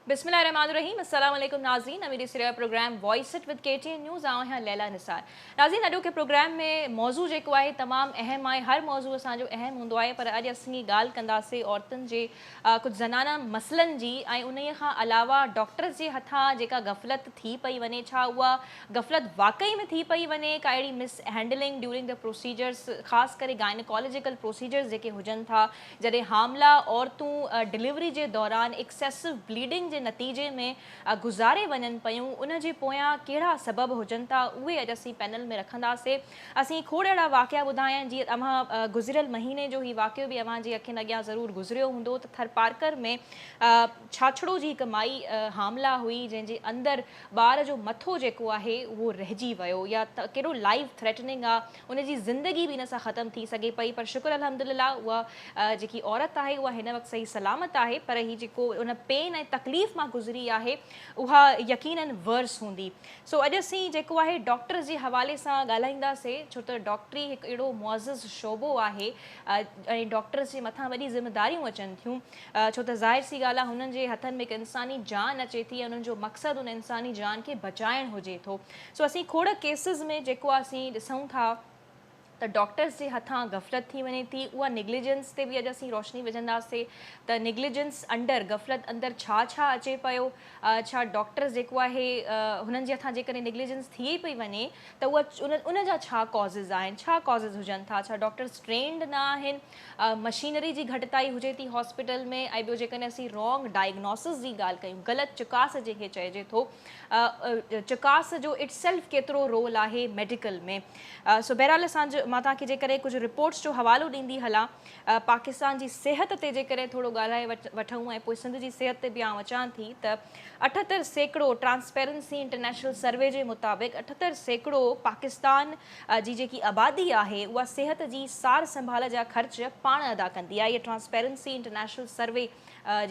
بسم الله الرحمٰن الرحيم السلام عليڪم ناظرين اوهين ڏسي رهيا programme voice it with K T N news آئون آهيان ليلا نثار ناظرين اڄوڪي پروگرام ۾ موضوع جيڪو آهي تمام اهم آهي هر موضوع اسان جو اهم هوندو آهي پر اڄ اسين ڳالهه ڪنداسين عورتن جي ڪجهه زنانا مسئلن جي ۽ انهي کان علاوه ڊاڪٽرز جي هٿان جيڪا غفلت ٿي پئي وڃي ڇا اها غفلت واقعي ۾ ٿي پئي وڃي ڪا اهڙي مس هينڊلنگ ڊيورنگ the procedures خاص ڪري گائنيڪالاجيڪل پروسيجرز جيڪي هجن ٿا جڏهن حامله عورتون ڊليوري جي دوران ايڪسيسو بليڊنگ جي نتيجي ۾ گذاري وڃن پيون ان جي پويان ڪهڙا سبب هجن ٿا اهي اڄ اسين پينل ۾ رکنداسي اسين کوڙ اهڙا واقعا ٻڌايا آهن جيئن اوهان گذريل مهيني جو هي واقعو به اوهان جي اکين اڳيان ضرور گذريو هوندو ته ٿرپارڪر ۾ ڇاڇڙو جي هڪ مائي حامله هئي جنهن جي اندر ٻار جو مٿو جيڪو آهي اهو رهجي ويو يا ته ڪيڏو لائيف ٿريٽننگ آ ان جي زندگي به ان سان ختم ٿي سگهي پئي پر شڪر الحمدلله اها جيڪي عورت آهي اها هن وقت صحيح سلامت آهي پر هي جيڪو ان پين ۽ تڪليف مان گذري آهي اها يقينن ورس هوندي سو اڄ اسين جيڪو آهي ڊاڪٽرز جي حوالي سان ڳالهائينداسي ڇو ته ڊاڪٽري هڪ اهڙو معزز شعبو آهي ۽ ڊاڪٽرز جي مٿان وڏي ذميداريون اچن ٿيون ڇو ته ظاهر سي ڳالهه آهي هنن جي هٿن ۾ هڪ انساني جان اچي ٿي ۽ انهن جو مقصد ان انساني جان کي بچائڻ هجي ٿو سو اسين کوڙ ڪيسز ۾ جيڪو آهي اسين ڏسون ٿا ته ڊاڪٽرز جي هٿان غفلت ٿي وڃي ٿي اها نگليجنس تي به اڄ اسين روشني وجهنداسي ته نگليجنس انڊر غفلت اندر ڇا ڇا اچي پيو ڇا ڊاڪٽرز جيڪو آهي هنن جي هٿان جيڪڏهن نگليجنس ٿي پئي وڃي ته اها ان جا ڇا ڪازز آهن ڇا ڪازز هجن ٿا ڇا ڊاڪٽرز ٽرينڊ نه آهن مشينري جي گهٽتائي هجي ٿي هاسپيٽل ۾ ۽ ٻيو جيڪڏهن اسين رانگ ڊائگنوسس جي ڳالهه ڪيون غلط چڪاس جنهن کي چئجي ٿو چڪاس جو it self ڪيترو رول آهي ميڊيڪل ۾ سو بهرحال اسان جو مان توهان کي جيڪڏهن ڪجهه رپورٽس جو حوالو ڏيندي هلان پاڪستان جي صحت تي جيڪڏهن ٿورو ڳالهائي وٺون ۽ پوء سنڌ جي صحت تي به آئون اچان ٿي ته 78% ٽرانسپيرنسي انٽرنيشنل سروي جي مطابق 78% پاڪستان جي جيڪي آبادي آهي اها صحت جي سار سنڀال جا خرچ پاڻ ادا ڪندي آهي اها ٽرانسپيرنسي انٽرنيشنل سروي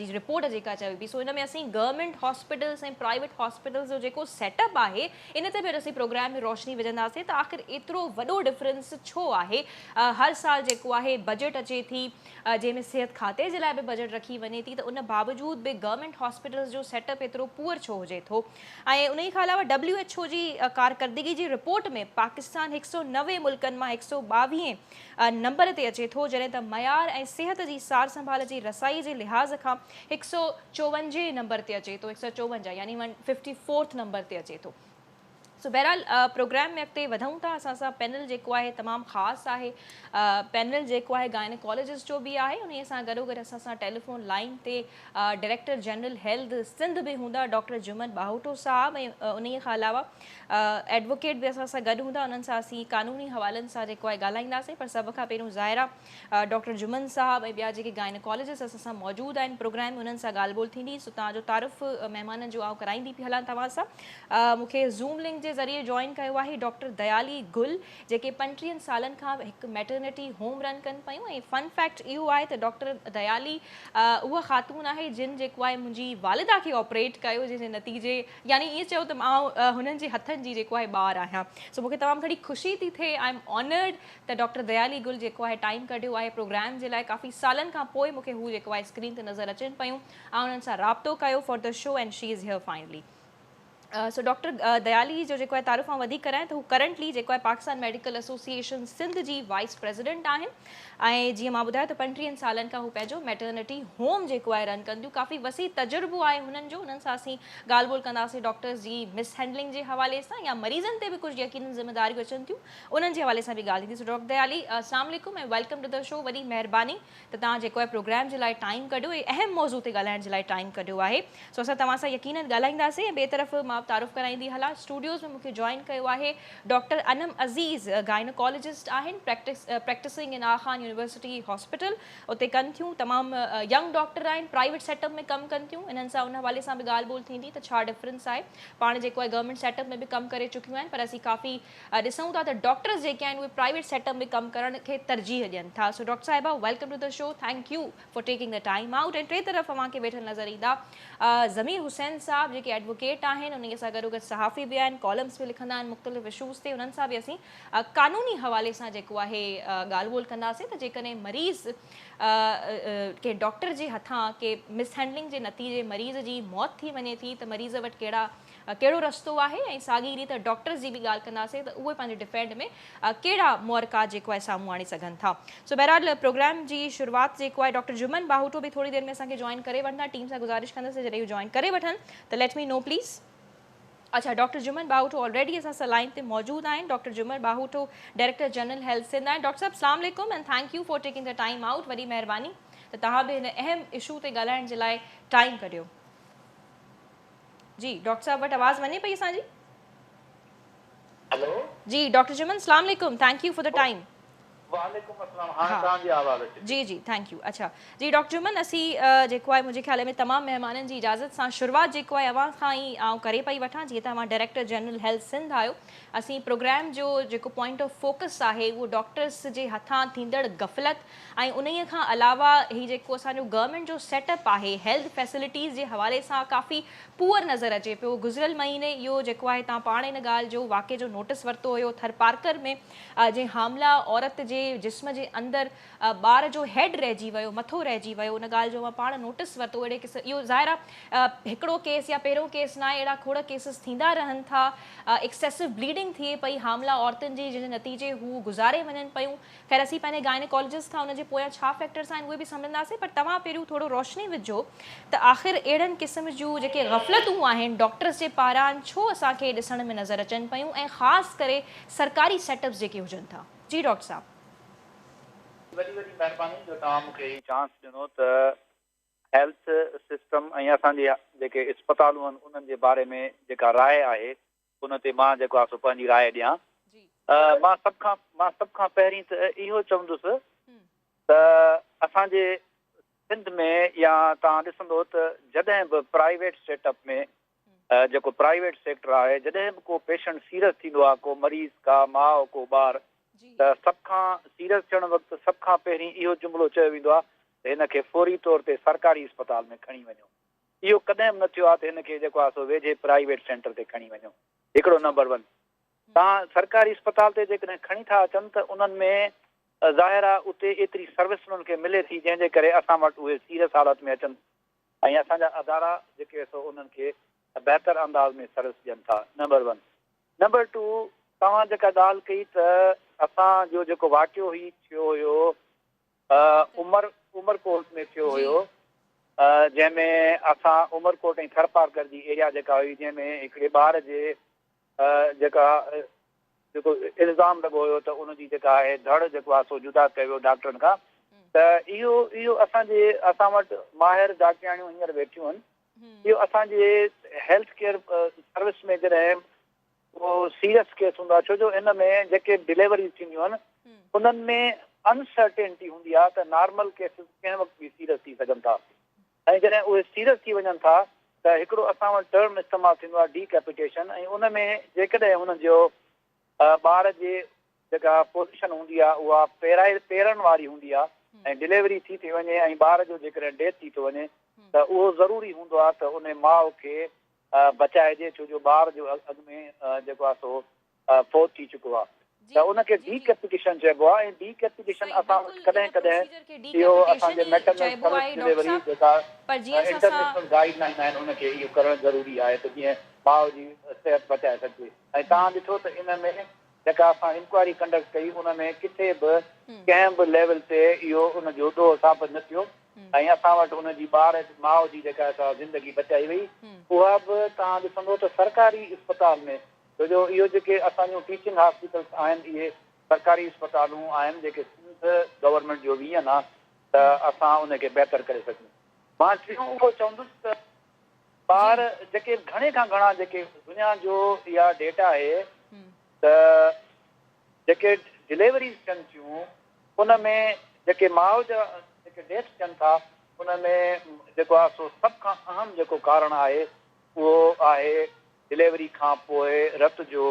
جي رپورٽ جيڪا چوي پئي سو ان ۾ اسين گورنمينٽ هاسپيٽلز ۽ پرائيويٽ هاسپيٽلز جو جيڪو سيٽ اپ آهي ان تي به اسين پروگرام ۾ روشني وجهنداسين ته آخر ايترو وڏو ڊفرنس ڇو آهي هر سال جيڪو آهي بجيٽ اچي ٿي جنهن ۾ صحت کاتي جي لاء به بجيٽ رکي وڃي ٿي ته ان باوجود به گورنمينٽ هاسپيٽلز جو سيٽ اپ ايترو پوئر ڇو هجي ٿو ۽ انهي کان علاوه ڊبليو ايڇ او جي ڪارڪردگي جي رپورٽ ۾ پاڪستان 190 ملڪن مان 122هين نمبر تي اچي ٿو جڏهن ته معيار ۽ صحت جي سار سنڀال جي رسائي جي لحاظ کان 154 نمبر تي اچي ٿو 154 يعني ون ففٽي فورٿ نمبر تي اچي ٿو. سو بهرحال پروگرام ۾ اڳتي وڌون ٿا اسان سان پينل جيڪو آهي تمام خاص آهي پينل جيڪو آهي گائنيڪالاجسٽ جو به آهي انهي سان گڏو گڏ اسان سان ٽيليفون لائين تي ڊائريڪٽر جنرل هيلٿ سنڌ به هوندا ڊاڪٽر جمن باهوٽو صاحب ۽ انهي کان علاوه ايڊووڪيٽ به اسان سان گڏ هوندا انهن سان اسين قانوني حوالن سان جيڪو آهي ڳالهائينداسين پر سڀ کان پهريون ظاهر آهي ڊاڪٽر جمن صاحب ۽ ٻيا جيڪي گائنيڪالاجسٽ اسان سان موجود آهن پروگرام ۾ انهن سان ڳالهه ٻولهه ٿيندي سو توهان جو تعارف مهمانن جو آئون ڪرائيندي پئي هلان توهان سان مون کي زوم لنڪ جي ذريعي جوائن ڪيو آهي ڊاڪٽر ديالي گل جيڪي 35 سالن کان هڪ ميٽرنٽي هوم رن ڪن پيون ۽ فن فيڪٽ اهو آهي ته ڊاڪٽر ديالي اها خاتون آهي جن جيڪو آهي منهنجي والده کي آپريٽ ڪيو جنهن جي نتيجي يعني ائين چئو ته مان هنن جي هٿن جي جيڪو آهي ٻار آهيان سو مون کي تمام گهڻي خوشي ٿي ٿئي I am honoured ته ڊاڪٽر ديالي گل جيڪو آهي ٽائيم ڪڍيو آهي پروگرام جي لاء ڪافي سالن کان پوء مون کي هو جيڪو آهي اسڪرين تي نظر اچن پيون آئون انهن سان رابطو ڪيو for the show and she is here finally. So doctor Dayali جو جيڪو آهي تعارف آئون وڌيڪ ڪرايان ته هو ڪرنٽلي جيڪو آهي پاڪستان ميڊيڪل ايسوسيئيشن سنڌ جي وائيس پريزيڊنٽ آهن ۽ جيئن مان ٻڌايو ته 35 سالن کان هو پنهنجو ميٽرنٽي هوم جيڪو آهي رن ڪن ٿيون ڪافي وسيع تجربو آهي هنن جو انهن سان اسين ڳالهه ٻولهه ڪنداسين ڊاڪٽرز جي مس هينڊلنگ جي حوالي سان يا مريضن تي به ڪجهه يقينن ذميداريون اچن ٿيون انهن جي حوالي سان به ڳالهه ٿيندي سو ڊاڪٽر ديالي السلام عليڪم ۽ welcome to the show وڏي مهرباني ته توهان جيڪو آهي پروگرام جي لاء ٽائيم ڪڍيو ۽ اهم موضوع تي ڳالهائڻ جي لاء ٽائيم ڪڍيو آهي سو اسان توهان سان يقينن ڳالهائينداسين ۽ ٻئي طرف مان تعارف ڪرائيندي هلان اسٽوڊيوز ۾ مون کي جوائن ڪيو آهي ڊاڪٽر انم عزيز گائنوڪالاجسٽ آهن practising in Aga Khan university hospital اتي ڪن ٿيون تمام ينگ ڊاڪٽر آهن پرائيويٽ سيٽ اپ ۾ ڪم ڪن ٿيون انهن سان ان حوالي سان به ڳالهه ٻولهه ٿيندي ته ڇا ڊفرنس آهي پاڻ جيڪو آهي گورنمينٽ سيٽ اپ ۾ به ڪم ڪري چڪيون آهن پر اسين ڪافي ڏسون ٿا ته ڊاڪٽرز جيڪي آهن اهي پرائيويٽ سيٽ اپ ۾ ڪم ڪرڻ کي ترجيح ڏين ٿا سو ڊاڪٽر صاحبه welcome to the show thank you for taking the time out ۽ ٽي طرف اوهان کي ويٺل نظر ايندا ضمير حسين صاحب جيڪي ايڊووڪيٽ آهن ان انهي سان گڏوگڏ صحافي به آهن، ڪالمز به لکندا آهن مختلف اشوز تي، انهن سان به اسين قانوني حوالي سان جيڪو آهي ڳالهه ٻولهه ڪنداسين ته جيڪڏهن مريض ڪنهن ڊاڪٽر جي هٿان ڪي مس هينڊلنگ جي نتيجي مريض جي موت ٿي وڃي ٿي ته مريض وٽ ڪهڙا ڪهڙو رستو آهي ۽ ساڳي ريت ڊاڪٽرز جي به ڳالهه ڪنداسين ته اهي پنهنجي ڊفينڊ ۾ ڪهڙا محرڪات جيڪو آهي سامهون آڻي سگهن ٿا. سو بهرحال پروگرام جي شروعات جيڪو آهي ڊاڪٽر جمن باهوٽو به ٿوري دير ۾ اسان کي جوائن ڪري وٺندا، ٽيم سان گذارش ڪندس ته جڏهن اهو جوائن ڪري وٺن ته ليٽ مي نو پليز. اڇا ڊاڪٽر جمن باهوٽو آلريڊي اسان سان لائين تي موجود آهن. Doctor Juman Bahoto director general health Sindh آهن. ڊاڪٽر صاحب اسلام عليڪم and thank you for taking the time out, وڏي مهرباني ته توهان به هن اهم اشو تي ڳالهائڻ جي لاء ٽائيم ڪڍيو. جي ڊاڪٽر صاحب وٽ آواز وڃي پئي اسان جي؟ هلو. جي ڊاڪٽر جمن اسلام عليڪم thank you for the time. وعليڪم السلام هاڻي توهان جي آواز اچي ٿي. جي جي thank you اڇا جي ڊاڪٽر جمن اسين جيڪو آهي منهنجي خيال ۾ تمام مهمانن جي اجازت سان شروعات جيڪو آهي اوهان کان ئي آئون ڪري پئي وٺان جيئن ته اوهان ڊائريڪٽر جنرل هيلٿ سنڌ آهيو اسين پروگرام جو جيڪو پوائنٽ آف فوڪس آهي اهو ڊاڪٽرس جي هٿان ٿيندڙ غفلت ۽ انهيء کان علاوه هي جيڪو اسان جو گورنمينٽ جو سيٽ اپ آهي هيلٿ فيسلٽيز جي حوالي سان ڪافي پوئر نظر اچي پيو گذريل مهيني اهو جيڪو آهي توهان پاڻ ان ڳالهه جو واقعي جو نوٽس ورتو هيو ٿرپارڪر ۾ جنهن حامله عورت جي جسم جي اندر ٻار جو هيڊ رهجي ويو مٿو رهجي ويو ان ڳالهه جو اوهان پاڻ نوٽس ورتو اهڙي قسم اهو ظاهر آهي هڪڙو ڪيس يا پهريون ڪيس ناهي اهڙا کوڙ ڪيسز ٿيندا رهن ٿا ايڪسيسو بليڊنگ ٿئي پئي حامله عورتن جي جنهن جي نتيجي هو گذاري وڃن پيون خير اسين پنهنجي گائنيڪالوجسٽ کان ان جي پويان ڇا فيڪٽرس آهن اهي به سمجهنداسين پر توهان پهريون ٿورو روشني وجهو ته آخر اهڙن قسم جون جيڪي غفلتون آهن ڊاڪٽرس جي پاران ڇو اسان کي ڏسڻ ۾ نظر اچن پيون ۽ خاص ڪري سرڪاري سيٽ اپس جيڪي هجن ٿا. جي ڊاڪٽر صاحب. وڏي وڏي مهرباني جو توهان مون کي هي چانس ڏنو ته هيلٿ سسٽم ۽ اسان جي جيڪي اسپتالون آهن انهن جي باري ۾ جيڪا راء آهي ان تي مان جيڪو آهي سو پنهنجي راء ڏيان. مان سڀ کان مان سڀ کان پهرين ته اهو چوندس ته اسان جي سنڌ ۾ يا توهان ڏسندو ته جڏهن به پرائيويٽ سيٽ اپ ۾ جيڪو پرائيويٽ سيڪٽر آهي جڏهن به ڪو پيشنٽ سيريس ٿيندو آهي ڪو مريض ڪا ماء ڪو ٻار ته سڀ کان سيريس ٿيڻ وقت سڀ کان پهرين اهو جملو چيو ويندو آهي ته هن کي فوري طور تي سرڪاري اسپتال ۾ کڻي وڃو. اهو ڪڏهن به نه ٿيو آهي ته هن کي جيڪو آهي سو ويجهي پرائيويٽ سينٽر تي کڻي وڃو. هڪڙو نمبر ون توهان سرڪاري اسپتال تي جيڪڏهن کڻي ٿا اچن ته انهن ۾ ظاهر آهي اتي ايتري سروس انهن کي ملي ٿي جنهن جي ڪري اسان وٽ اهي سيريس حالت ۾ اچن ۽ اسان جا ادارا جيڪي سو انهن کي بهتر انداز ۾ سروس ڏين ٿا نمبر ون. نمبر ٽو توهان جيڪا ڳالهه ڪئي ته اسان جو جيڪو واقعو هي ٿيو هيو عمر عمرڪوٽ ۾ ٿيو هيو جنهن ۾ اسان عمرڪوٽ ۽ ٿرپارڪر جي ايريا جيڪا هئي جنهن ۾ هڪڙي ٻار جي جيڪا جيڪو الزام لڳو هيو ته ان جي جيڪا آهي ڌڙ جيڪو آهي سو جدا ڪيو ويو ڊاڪٽرن کان ته اهو اهو اسان جي اسان وٽ ماهر ڊاڪٽرياڻيون هينئر ويٺيون آهن اهو اسان جي هيلٿ ڪيئر سروس ۾ جڏهن اهو سيريس ڪيس هوندو آهي ڇو جو ان ۾ جيڪي ڊليوريز ٿينديون آهن انهن ۾ انسرٽينٽي هوندي آهي ته نارمل ڪيسز ڪنهن وقت به سيريس ٿي سگهن ٿا ۽ جڏهن اهي سيريس ٿي وڃن ٿا ته هڪڙو اسان وٽ ٽرم استعمال ٿيندو آهي ڊي ڪيپيٽيشن ۽ ان ۾ جيڪڏهن انهن جو ٻار جي جيڪا پوزيشن هوندي آهي اها پيرائي پيرن واري هوندي آهي ۽ ڊليوري ٿي ٿي وڃي ۽ ٻار جو جيڪڏهن ڊيٿ ٿي ٿو وڃي ته اهو ضروري هوندو آهي ته ان ماء کي بچائجي ڇو جو ٻار جو اڳ ۾ جيڪو آهي سو فوت ٿي چڪو آهي ته ان کي ڊي ڪيپيٽيشن چئبو آهي ۽ ڊي ڪيپيٽيشن اسان وٽ ڪڏهن ڪڏهن اهو اسان جي ميٽرنل سروس ڊليوري جيڪا انٽرنيشنل گائيڊ لائين آهن ان کي اهو ڪرڻ ضروري آهي ته جيئن ماء جي صحت بچائي سگهجي ۽ توهان ڏٺو ته ان ۾ جيڪا اسان انڪوائري ڪنڊڪٽ ڪئي ان ۾ ڪٿي به ڪنهن به ليول تي اهو ان جو ڏوهه ثابت نه ٿيو ۽ اسان وٽ ان جي ٻار ماء جي جيڪا سا زندگي بچائي وئي اها به توهان ڏسندو ته سرڪاري اسپتال ۾ ڇو جو اهو جيڪي اسان جون ٽيچنگ هاسپيٽلس آهن اهي سرڪاري اسپتالون آهن جيڪي سنڌ گورنمينٽ جو ويئن آ ته اسان ان کي بهتر ڪري سگهون مان ٽيون اهو چوندس ته ٻار جيڪي گهڻي کان گهڻا جيڪي دنيا جو اها ڊيٽا آهي ته جيڪي ڊليوريز ٿين ٿيون ان ۾ جيڪي ماء جا جيڪي ڊيٿ ٿين ٿا ان ۾ جيڪو آهي سو سڀ کان اهم جيڪو ڪارڻ آهي اهو آهي ڊليوري کان پوء رت جو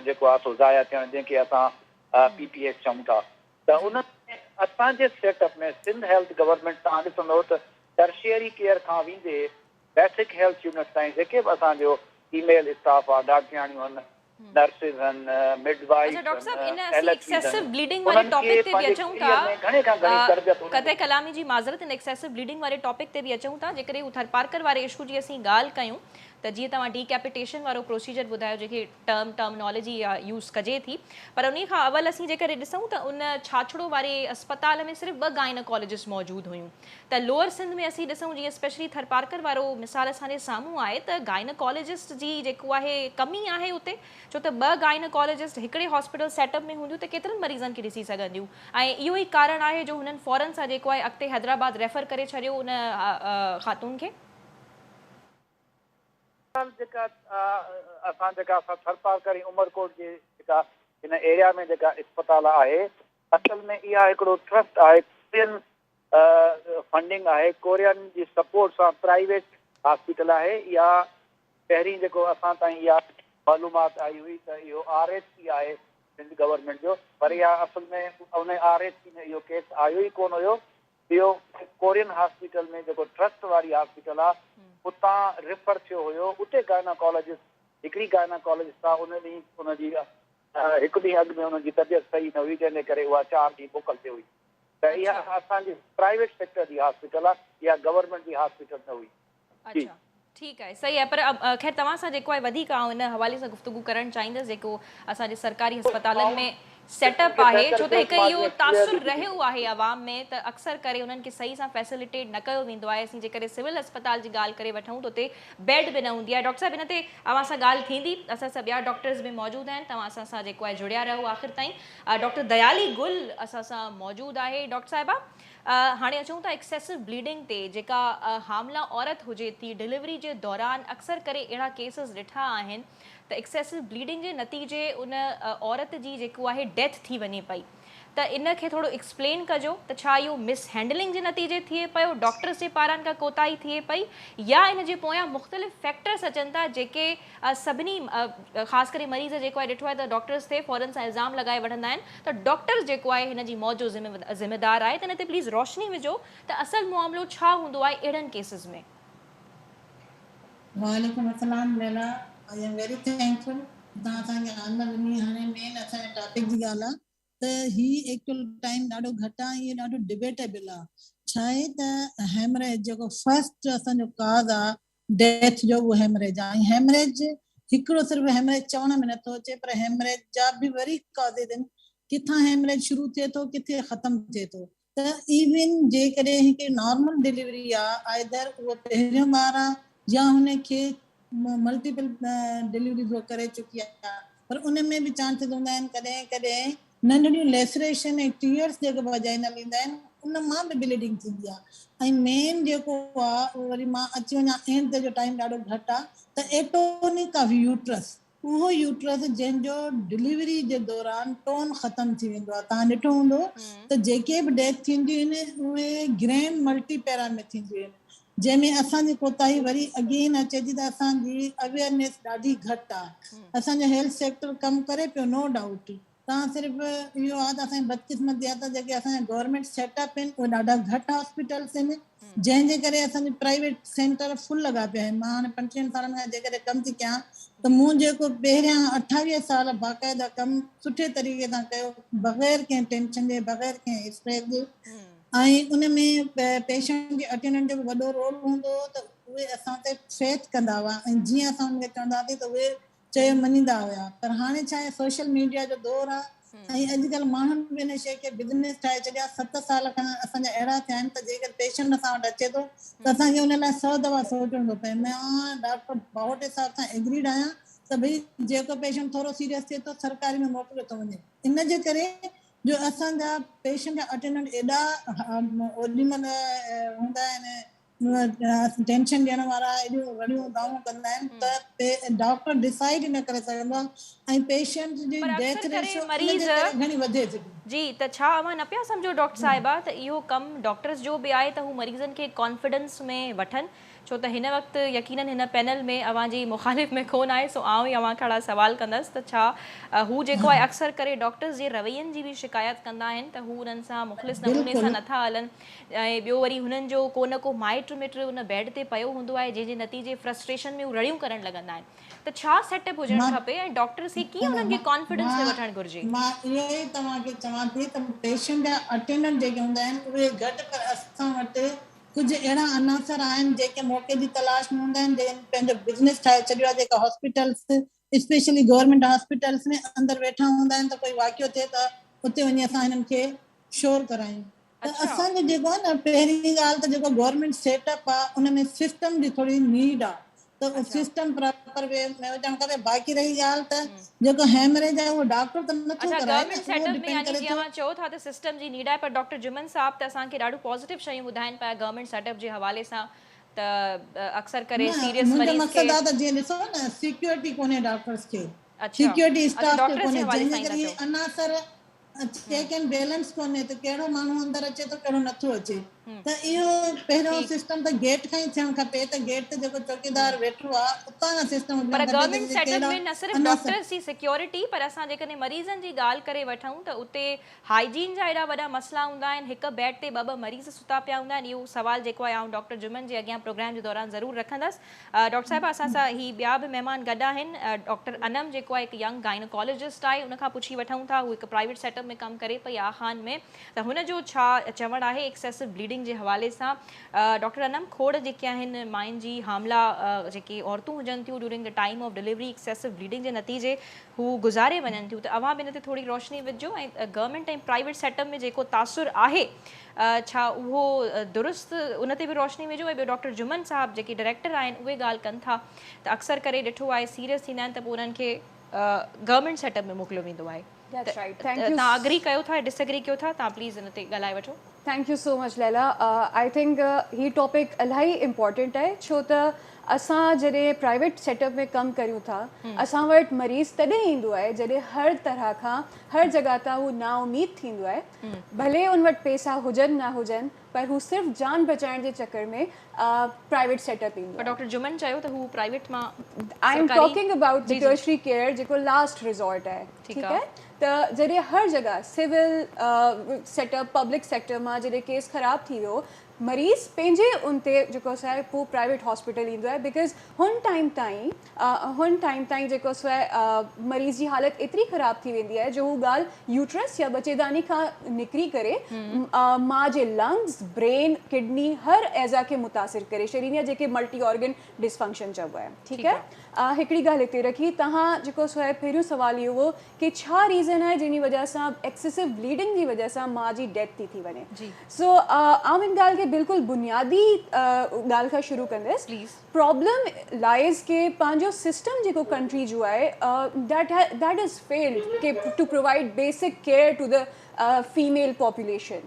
جيڪو آهي سو ضايع ٿيڻ جنهن کي اسان پي پي ايس چئون ٿا ته ان ۾ اسان جي set up ۾ Sindh health government توهان ڏسندو ته ٽرشيري ڪيئر کان ويندي بيسڪ هيلٿ يونٽ تائين جيڪي به اسان جو فيميل اسٽاف آ، ڊاڪٽرياڻيون هن، نرسز هن، مڊ اڇا وائفس ڊاڪٽر هن، صاحب ان ايل اسين ايڇ پيز ايڪسيسو هن، بليڊنگ واري انهن کي ٽاپڪ تي به پنهنجي اچون ڪيريئر ۾ گهڻي کان ٿا گهڻي تربيت انهن قطع کي ڪلامي جي معذرت ان ايڪسيسو بليڊنگ واري ٽاپڪ تي به اچون ٿا جيڪڏهن هو ٿرپارڪر واري اشو جي اسين ڳالهه ڪيون ته جيئن توهان ڊي ڪيپيٽيشن وارو پروسيجر ٻڌايو جيڪي ٽرم ٽرمنالاجي اها يوز ڪجي ٿي پر انهي کان اول اسين جيڪڏهن ڏسون ته ان ڇاڇڙو واري اسپتال ۾ صرف ٻه گائناڪالاجسٽ موجود هيون ته لوئر سنڌ ۾ اسين ڏسون جيئن اسپيشلي ٿرپارڪر وارو مثال اسان جي سامهون آهي ته گائناڪالاجسٽ جي جيڪو آهي ڪمي آهي اتي ڇو ته ٻه گائناڪالاجسٽ هڪڙي هاسپيٽل سيٽ اپ ۾ هونديون ته ڪيترن مريضن کي ڏسي سگهنديون ۽ اهو ئي ڪارڻ آهي جو هنن فورن سان جيڪو آهي اڳتي حيدرآباد ريفر ڪري ڇڏيو ان خاتون کي. بهرحال جيڪا اسان جيڪا اسان ٿرپارڪر ۽ عمرڪوٽ جي جيڪا هن ايريا ۾ جيڪا اسپتال آهي اصل ۾ اها هڪڙو ٽرسٽ آهي ڪورين فنڊنگ آهي ڪورين جي سپورٽ سان پرائيويٽ هاسپيٽل آهي اها پهرين جيڪو اسان تائين اها معلومات آئي هئي ته اهو آر ايڇ سي آهي سنڌ گورنمينٽ جو پر اها اصل ۾ ان آر ايڇ سي ۾ اهو ڪيس آيو ئي ڪونه هيو اهو ڪورين هاسپيٽل ۾ جيڪو ٽرسٽ واري هاسپيٽل آ اتان ريفر ٿيو هيو اتي گائناڪالاجسٽ هڪڙي گائناڪالاجسٽ آ ان ڏينهن ان جي هڪ ڏينهن اڳ ۾ ان جي طبيعت صحيح نه هئي جنهن جي ڪري اها چار ڏينهن موڪل تي هئي ته اها اسان جي پرائيويٽ سيڪٽر جي هاسپيٽل آ اها گورنمينٽ جي هاسپيٽل نه هئي جي. اڇا ٺيڪ آهي صحيح آهي پر خير توهان سان جيڪو آهي وڌيڪ آئون ان حوالي سان گفتگو ڪرڻ چاهيندس جيڪو اسان جي سرڪاري اسپتالن ۾ سيٽ اپ آهي ڇو ته هڪ اهو تاثر رهيو آهي عوام ۾ ته اڪثر ڪري انهن کي صحيح سان فيسليٽيٽ نه ڪيو ويندو آهي اسين جيڪڏهن سول اسپتال جي ڳالهه ڪري وٺون ته اتي بيڊ به نه هوندي آهي ڊاڪٽر صاحب ان تي اوهان سان ڳالهه ٿيندي اسان سان ٻيا ڊاڪٽرز به موجود آهن توهان اسان سان جيڪو آهي جڙيا رهو آخر تائين ڊاڪٽر ديالي گل اسان سان موجود آهي ڊاڪٽر صاحبه هاڻي اچون ٿا ايڪسيسو بليڊنگ تي جيڪا حامله عورت هجي ٿي ڊليوري جي دوران اڪثر ڪري اهڙا ڪيسز ڏٺا آهن ته ايڪسيسو بليڊنگ جي نتيجي ان عورت جي جيڪو آهي ڊيٿ ٿي وڃي پئي ته ان کي ٿورو ايڪسپلين ڪجو ته ڇا اهو مس هينڊلنگ جي نتيجي ٿئي پيو ڊاڪٽرز جي پاران ڪا ڪوتاهي ٿئي پئي يا ان جي پويان مختلف فيڪٽرز اچن ٿا جيڪي سڀني خاص ڪري مريض جيڪو آهي ڏٺو آهي ته ڊاڪٽرز تي فورن سان الزام لڳائي وٺندا آهن ته ڊاڪٽر جيڪو آهي هن جي موت جو ذميدار آهي ته ان تي پليز روشني وجهو ته اصل معاملو ڇا هوندو آهي اهڙن ڪيسز ۾. وعليڪم السلام Laila I am very thankful توهان اسان کي آمد ڏني هاڻي مين اسان جي ٽاپڪ جي ڳالهه آ ته هي ايڪچوئل ٽائيم ڏاڍو گهٽ آ ۽ اهو ڏاڍو ڊبيٽيبل آ ڇا آهي ته هيمريج جيڪو فرسٽ اسان جو ڪاز آ ڊيٿ جو اهو هيمريج آ ۽ هيمريج هڪڙو صرف هيمريج چوڻ ۾ نٿو اچي پر هيمريج جا به وري ڪازز آهن ڪٿان هيمريج شروع ٿئي ٿو ڪٿي ختم ٿئي ٿو ته ايون جيڪڏهن هڪ نارمل ڊليوري آ آئدر اهو پهريون ٻار آ يا هن کي ملٽيپل ڊليوريز هو ڪري چڪي آ پر ان ۾ به چانسز هوندا آهن ڪڏهن ڪڏهن ننڍڙيون ليسريشن ۽ ٽيئرس جيڪي وجائنل ايندا آهن ان مان به بليڊنگ ٿيندي آ ۽ مين جيڪو آ اهو وري مان اچي وڃان اينڊ تي جو ٽائيم ڏاڍو گهٽ آ ته ايٽونڪ آف يوٽرس اهو يوٽرس جنهن جو ڊليوري جي دوران ٽون ختم ٿي ويندو آ توهان ڏٺو هوندو ته جيڪي به ڊيٿ ٿينديون آهن اهي گرينڊ ملٽي پيرا ۾ ٿينديون آهن جنهن ۾ اسان جي ڪوتاهي وري اگين اچي ٿي ته اسان جي اويئرنيس ڏاڍي گهٽ آ اسان جو هيلٿ سيڪٽر ڪم ڪري پيو نو ڊائوٽ تان صرف اهو آهي ته اسان جي بدقسمتي آهي ته جيڪي اسان جا گورنمينٽ سيٽ اپ آهن اهي ڏاڍا گهٽ هاسپيٽلس آهن جنهن جي ڪري اسان جي پرائيويٽ سينٽر فل لڳا پيا آهن مان هاڻي 25 سالن کان جيڪڏهن ڪم ٿي ڪيان ته مون جيڪو پهريان 28 سال باقاعده ڪم سٺي طريقي سان ڪيو بغير ڪنهن ٽينشن جي بغير ڪنهن اسٽريس جي ۽ ان ۾ پيشنٽ جي اٽينڊنٽ جو به وڏو رول هوندو هو ته اهي اسان تي فيٿ ڪندا هئا ۽ جيئن اسان انهن کي چوندا هئاسين ته اهي چيو مڃيندا هيا پر هاڻي ڇا آهي سوشل ميڊيا جو دور آ ۽ اڄڪلهه ماڻهن به ان شيء کي بزنس ٺاهي ڇڏيو آ 7 سال کان اسان جا اهڙا ٿيا آهن ته جيڪڏهن پيشنٽ اسان وٽ اچي ٿو ته اسان کي ان لاء 100 دفعا سوچڻو ٿو پئي مان ڊاڪٽر باهوٽي صاحب سان ايگريڊ آهيان ته ڀئي جيڪو پيشنٽ ٿورو سيريس ٿئي ٿو سرڪاري ۾ موڪليو ٿو وڃي ان جي ڪري جو اسان جا پيشنٽ جا اٽينڊنٽ ايڏا اوڏي مهل هوندا آهن ٽينشن ڏيڻ وارا ايڏيون رڙيون دانهون ڪندا آهن ته ڊاڪٽر ڊسائيڊ نه ڪري سگهندو آهي ۽ پيشنٽ جي پر ڊيٿ اڪثر ڪري ريشو ان جي مريض ڪري گهڻي وڌي ٿي. جي ته ڇا اوهان نه پيا سمجهو ڊاڪٽر صاحبه ته اهو ڪم ڊاڪٽرز جو به آهي ته هو مريضن کي ڪانفيڊنس ۾ وٺن ڇو ته هن وقت يقينن هن پينل ۾ اوهان جي مخالف ۾ ڪونه آهي سو آئون ئي اوهان کان اهڙا سوال ڪندس ته ڇا هو جيڪو آهي اڪثر ڪري ڊاڪٽرز جي روين جي به شڪايت ڪندا آهن ته هو انهن سان مخلص نموني سان نٿا هلن ۽ ٻيو وري هنن جو ڪو نه ڪو مائٽ مٽ ان بيڊ تي پيو هوندو آهي جنهن جي نتيجي فرسٽريشن ۾ هو رڙيون ڪرڻ لڳندا آهن ته ڇا سيٽ اپ هجڻ کپي ۽ ڊاڪٽرز کي ڪيئن انهن کي ڪانفيڊنس ۾ وٺڻ گهرجي؟ مان اهو ئي توهان کي چوان ٿي ته پيشنٽ جا اٽينڊنٽ جيڪي هوندا آهن اهي گهٽ پر اسان وٽ ڪجهه اهڙا عناصر آهن جيڪي موقعي جي تلاش ۾ هوندا آهن جن پنهنجو بزنس ٺاهي ڇڏيو آهي جيڪا هاسپيٽلس اسپيشلي گورنمينٽ هاسپيٽلس ۾ اندر ويٺا هوندا آهن ته ڪوئي واقعو ٿئي ته اتي وڃي اسان هنن کي شور ڪرايون ته اسان جو جيڪو آهي نه پهرين ڳالهه ته جيڪو گورنمينٽ سيٽ اپ آهي ان ۾ سسٽم جي ٿوري نيڊ آهي ته سسٽم پراپر وي ۾ هجڻ کپي باقي رهي ڳالهه ته جيڪو هيمريج آهي اهو ڊاڪٽر ته نٿو ڪرائي نه اڇا گورنمينٽ سيٽ اپ ۾ يعني جيئن اوهان چئو ٿا ته سسٽم جي نيڊ آهي پر ڊاڪٽر جمن صاحب ته اسان کي ڏاڍو پازيٽو شيون ٻڌائين پيا گورنمينٽ سيٽ اپ جي حوالي سان ته اڪثر ڪري سيريس مريض کي منهنجو مقصد آهي ته جيئن ڏسو نه سيڪيورٽي ڪونهي ڊاڪٽرس کي سيڪيورٽي اسٽاف کي ڪونهي جنهن جي ڪري عناصر چيڪ اينڊ بيلنس ڪونهي ته ڪهڙو ماڻهو اندر اچي ٿو ڪهڙو نٿو اچي ته اهو پهريون سسٽم ته گيٽ کان ئي ٿيڻ کپي ته گيٽ تي جيڪو چوڪيدار ويٺو آهي اتان کان سسٽم هجڻ پر گورنمينٽ سيٽ اپ ۾ نه صرف ڊاڪٽرز جي سيڪيورٽي پر اسان جيڪڏهن مريضن جي ڳالهه ڪري وٺون ته اتي هائيجين جا ايڏا وڏا مسئلا هوندا آهن هڪ بيڊ تي ٻه ٻه مريض ستا پيا هوندا آهن اهو سوال جيڪو آهي آئون ڊاڪٽر جمن جي اڳيان پروگرام جي دوران ضرور رکندس ڊاڪٽر صاحبه اسان سان هي ٻيا به مهمان گڏ آهن ڊاڪٽر انم جيڪو آهي هڪ ينگ گائنوڪالوجسٽ آهي ان کان پڇي وٺون ٿا هو هڪ پرائيويٽ سيٽ اپ ۾ ڪم ڪري پئي آغا خان ۾ ته هن جو ڇا چوڻ آهي ايڪسيسو بليڊنگ جي حوالي سان ڊاڪٽر انم کوڙ جيڪي آهن مائن جي حامله جيڪي عورتون هجن ٿيون during the time of delivery excessive bleeding جي نتيجي هو گذاري وڃن ٿيون ته اوهان به ان تي ٿوري روشني وجهو ۽ government ۽ private set up ۾ جيڪو تاثر آهي ڇا اهو درست ان تي به روشني وجهو ۽ ٻيو ڊاڪٽر جمن صاحب جيڪي ڊائريڪٽر آهن اهي ڳالهه ڪن ٿا ته اڪثر ڪري ڏٺو آهي سيريس ٿيندا آهن ته پوء انهن کي گورنمينٽ سيٽ اپ ۾ موڪليو ويندو آهي ته توهان اگري ڪيو ٿا يا ڊس اگري ڪيو ٿا توهان پليز ان تي ڳالهائي وٺو. Thank you so much Laila I think he topic الاهي امپورٽنٽ آهي ڇو ته اسان جڏهن پرائيويٽ سيٽ اپ ۾ ڪم ڪريون ٿا اسان وٽ مريض تڏهن ايندو آهي جڏهن هر طرح کان هر جڳهه تان هو نا اميد ٿيندو آهي ڀلي ان وٽ پيسا هجن نه هجن پر هو صرف جان بچائڻ جي چڪر ۾ پرائيويٽ سيٽ اپ ايندو پر ڊاڪٽر جمن چيو ته هو پرائيويٽ مان I am talking about the tertiary care جيڪو لاسٽ ريزورٽ آهي ٺيڪ آهي ته جڏهن هر جڳهه civil set up public sector مان جڏهن ڪيس خراب ٿي ويو مريض پنهنجي ان تي جيڪو سو آهي پوء پرائيويٽ هاسپيٽل ايندو آهي because هن ٽائيم تائين هن ٽائيم تائين جيڪو سو آهي مريض جي حالت ايتري خراب ٿي ويندي آهي جو هو ڳالهه يوٽرس يا ٻچيداني کان نڪري ڪري ماء جي لنگز برين ڪڊني هر اعضا کي متاثر ڪري ڇڏيندي آهي جيڪي ملٽي آرگن ڊسفنڪشن چئبو آهي ٺيڪ آهي هڪڙي ڳالهه هتي رکي توهان جيڪو سو آهي پهريون سوال اهو هو ڪي ڇا ريزن آهي جنهن جي وجه سان ايڪسيسو بليڊنگ جي وجه سان ماء جي ڊيٿ ٿي ٿي وڃي سو آئون ان ڳالهه کي بلڪل بنيادي ڳالهه کان شروع ڪندس پرابلم لائز ڪي پنهنجو سسٽم جيڪو ڪنٽري جو آهي that that is failed K to provide basic care to the female population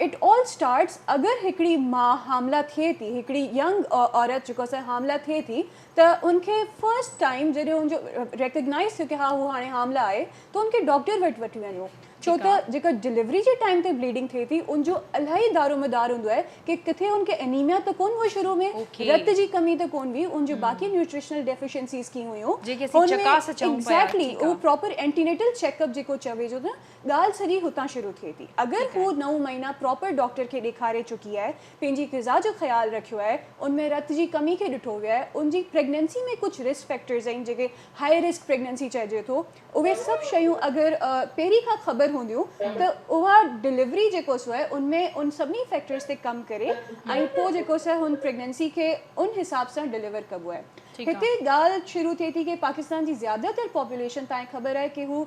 it all starts اگر هڪڙي ماء حامله ٿئي ٿي هڪڙي ينگ عورت جيڪو سا حامله ٿئي ٿي ته ان کي فرسٽ ٽائيم جڏهن ان جو ريڪگنائز ٿيو ڪي ها هو هاڻي حامله آهي ته ان کي ڊاڪٽر وٽ وٺي وڃو ڇو ته جيڪا ڊليوري جي ٽائيم تي بليڊنگ ٿئي ٿي ان جو الاهي دارو مدار هوندو آهي ڪي ڪٿي ان کي انيميا ته ڪون هو شروع ۾ رت جي ڪمي ته ڪون هئي ان جون باقي نيوٽريشنل ڊيفيشنسيز ڪي هيون هن ۾ ايگزيڪٽلي اهو پراپر اينٽينيٽل چيڪ اپ جيڪو چوي جو نه ڳالهه سڄي هتان شروع ٿئي ٿي اگر هو نو مهينا پراپر ڊاڪٽر کي ڏيکاري چڪي آهي پنهنجي غذا جو خيال رکيو آهي ان ۾ رت جي ڪمي کي ڏٺو ويو آهي ان جي پريگننسي ۾ ڪجهه رسڪ فيڪٽرز آهن جيڪي هاء رسڪ پريگننسي چئجي ٿو اهي سڀ شيون اگر پهرين کان خبر هونديون ته اها ڊليوري جيڪو سو آهي ان ۾ ان سڀني فيڪٽرز تي ڪم ڪري ۽ پوء جيڪو سو آهي هن پريگننسي کي ان حساب سان ڊليور ڪبو آهي هتي ڳالهه شروع ٿئي ٿي ڪي پاڪستان جي زياده تر پاپوليشن تانکي خبر آهي ڪي هو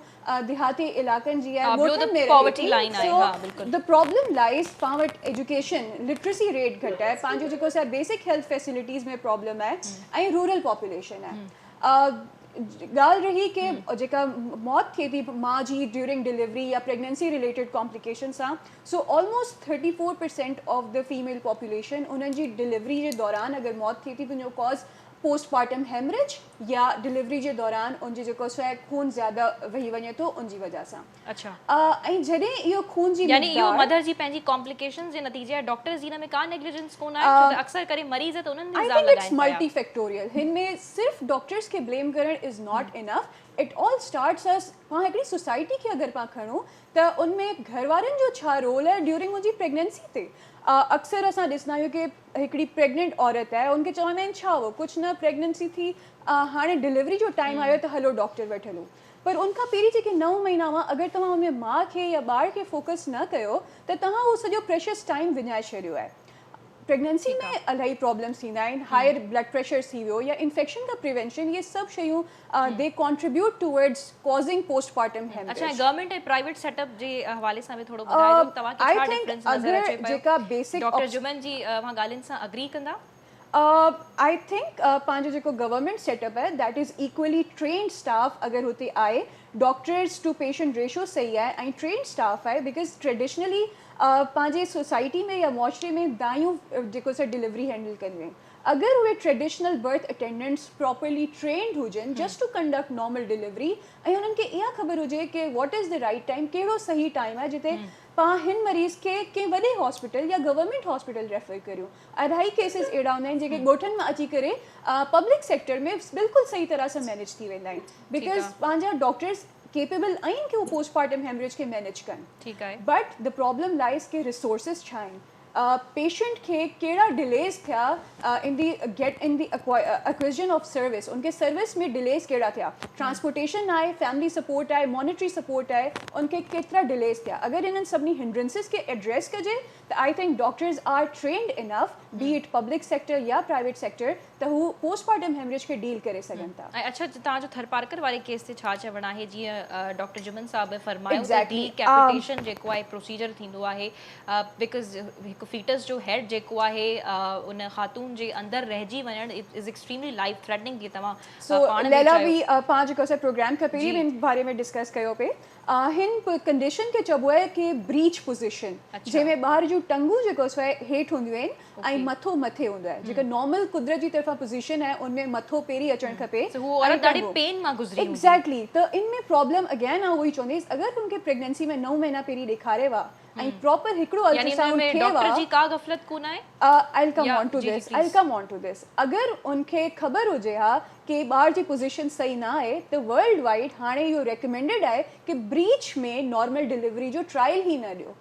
ديهاتي علائقن جي آهي ڳوٺن ۾ رهي ٿي سو the problem lies پان وٽ ايجوڪيشن لٽرسي ريٽ گهٽ آهي پنهنجو جيڪو سا بيسڪ هيلٿ فيسلٽيز ۾ پرابلم آهي ۽ رورل پاپوليشن آهي ڳالهه رهي ڪي جيڪا موت ٿئي ٿي ماء جي ڊيورنگ ڊليوري يا پريگننسي رليٽيڊ ڪامپليڪيشن سان so almost 34% of the female population انهن جي ڊليوري جي دوران اگر موت ٿئي ٿي ته ان جو ڪاز پوسٽ پارٽم هيمريج يا ڊليوري جي دوران ان جي جيڪو سو خون زياده وهي وڃي ٿو ان جي وجه سان. اڇا. ۽ جڏهن اهو خون جي يعني اهو مقدار. مدر جي پنهنجي ڪامپليڪيشنز جي نتيجي آهي ڊاڪٽرز جي ان ۾ ڪا نيگليجنس ڪونه آهي ڇو ته اڪثر ڪري مريض ته انهن تي I الزام think it's لڳائين پيا. ملٽي فيڪٽوريل هن ۾ صرف ڊاڪٽرز کي بليم ڪرڻ is not enough it all starts us پان هڪڙي سوسائٽي کي اگر پان کڻون ته ان ۾ گهر وارن جو ڇا رول آهي ڊيورنگ ان جي پريگننسي تي اڪثر اسان ڏسندا آهيون ڪي هڪڙي پريگننٽ عورت آهي ان کي چوندا آهن ڇا هو ڪجهه نه پريگننسي ٿي هاڻي ڊليوري جو ٽائيم آيو ته هلو ڊاڪٽر وٽ هلون پر ان کان پهرين جيڪي 9 مهينا هئا اگر توهان ان ۾ ماء کي يا ٻار کي فوڪس نه ڪيو ته توهان اهو سڄو پريشس ٽائيم وڃائي ڇڏيو آهي. پريگننسي ۾ الاهي پرابلمس ٿيندا آهن هائر بلڊ پريشر ٿي ويو يا انفيڪشن کان پريوينشن اهي سڀ شيون the contribute towards causing post partum اڇا ۽ haemorrhage. Government ۽ private set up جي حوالي سان به ٿورو ٻڌائجو توهان کي آئي ڇا ٿنڪ ڊفرنس نظر اگر اچي پيو جيڪا بيسڪ ڊاڪٽر جمن جي اوهان ڳالهين سان اگري ڪندا؟ I think پنهنجو جيڪو گورنمينٽ سيٽ اپ آهي that is equally trained staff اگر هتي آهي ڊاڪٽرز ٽو پيشنٽ ريشو صحيح آهي ۽ ٽرينڊ اسٽاف آهي because traditionally پنهنجي سوسائٽي ۾ يا معاشري ۾ دايون جيڪو سو ڊليوري هينڊل ڪنديون آهن اگر اهي traditional birth attendants properly trained هجن just to conduct normal delivery ۽ انهن کي اها خبر هجي ڪي what is the right time ڪهڙو صحيح ٽائيم آهي جتي پان هن مريض کي ڪنهن وڏي هاسپيٽل يا گورنمينٽ هاسپيٽل ريفر ڪريون. الاهي ڪيسز اهڙا هوندا آهن جيڪي ڳوٺن مان اچي ڪري پبلڪ سيڪٽر ۾ بلڪل صحيح طرح سان مينيج ٿي ويندا آهن because پنهنجا ڊاڪٽرز ڪيپيبل آهن ڪي هو پوسٽ پارٽم هيمريج کي مينيج ڪن بٽ the problem لائز ڪي ريسورسز ڇا آهن پيشنٽ کي ڪهڙا ڊليز ٿيا in the get in the acquisition of service ان کي سروس ۾ ڊليز ڪهڙا ٿيا ٽرانسپورٽيشن آهي فيملي سپورٽ آهي مانيٽري سپورٽ آهي ان کي ڪيترا ڊليز ٿيا اگر انهن سڀني هنڊرنسز کي ايڊريس ڪجي ته I think doctors are trained enough be it public sector يا پرائيويٽ سيڪٽر ته هو پوسٽ پارٽم هيمريج کي ڊيل ڪري سگهن ٿا. ۽ اڇا توهان جو ٿرپارڪر واري ڪيس تي ڇا چوڻ آهي جيئن ڊاڪٽر جمن صاحب به فرمايو ته ڊي ڪيپيٽيشن جيڪو آهي پروسيجر ٿيندو آهي because هڪ فيٽس جو هيڊ جيڪو آهي ان خاتون جي اندر رهجي وڃڻ از ايڪسٽريملي لائف ٿريٽننگ جيئن توهان سو پاڻ به ليلا چيو. به پاڻ جيڪو اسان پروگرام کان پهرين به ان باري ۾ ڊسڪس ڪيو پئي هن ڪنڊيشن کي چئبو آهي ڪي بريچ پوزيشن جنهن ۾ ٻار جون ٽنگون جيڪو سو آهي هيٺ هونديون آهن ۽ مٿو مٿي هوندو آهي جيڪا نارمل قدرت جي طرفان پوزيشن آهي ان ۾ مٿو پهرين اچڻ کپي ۽ ٽنگون ايگزيڪٽلي ته ان ۾ پرابلم اگين آئون اهو ئي چونديس اگر هن کي پريگننسي ۾ 9 مهينا پهرين ڏيکاري ها ۽ پراپر هڪڙو الٽراسائونڊ ٿئي ها. ڊاڪٽر جي ڪا غفلت ڪونه آهي؟ I'll come on to this, I'll come on to this. اگر ان کي خبر هجي ها ڪي ٻار جي پوزيشن صحيح نه آهي ته ورلڊ وائيڊ هاڻي اهو ريڪمينڊيڊ آهي ڪي بريچ ۾ نارمل ڊليوري جو ٽرائل ئي نه ڏيو.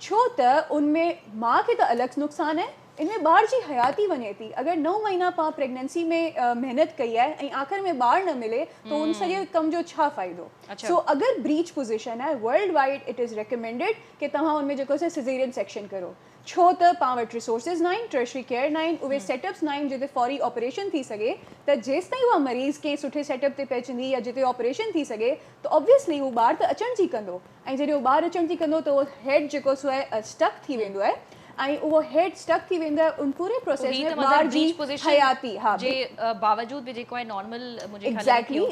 ڇو ته ان ۾ ماء کي ته الڳ نقصان آهي ان ۾ ٻار جي حياتي وڃي ٿي. اگر 9 مهينا پان پريگننسي ۾ محنت ڪئي آهي ۽ آخر ۾ ٻار نه ملي ته ان سڄي ڪم جو ڇا فائدو. سو اگر بريچ پوزيشن آهي world wide it is recommended ڪي توهان ان ۾ جيڪو سو سيزيرين سيڪشن ڪرو ڇو ته پان وٽ ريسورسز ناهن ٽرشري ڪيئر ناهن اهي سيٽ اپس ناهن جتي فوري آپريشن ٿي سگهي ته جيستائين اها مريض ڪنهن سٺي سيٽ اپ تي پهچندي يا جتي آپريشن ٿي سگهي ته آبويسلي هو ٻار ته اچڻ جي ڪندو ۽ جڏهن اهو ٻار اچڻ جي ڪندو ته اهو هيڊ جيڪو سو آهي اسٽڪ ٿي ويندو آهي ۽ اهو هيڊ اسٽڪ ٿي ويندو آهي ان پوري پروسيس ۾ ٻار جي حياتي ها جي باوجود به جيڪو آهي نارمل منهنجي خيال ۾ ايگزيڪٽلي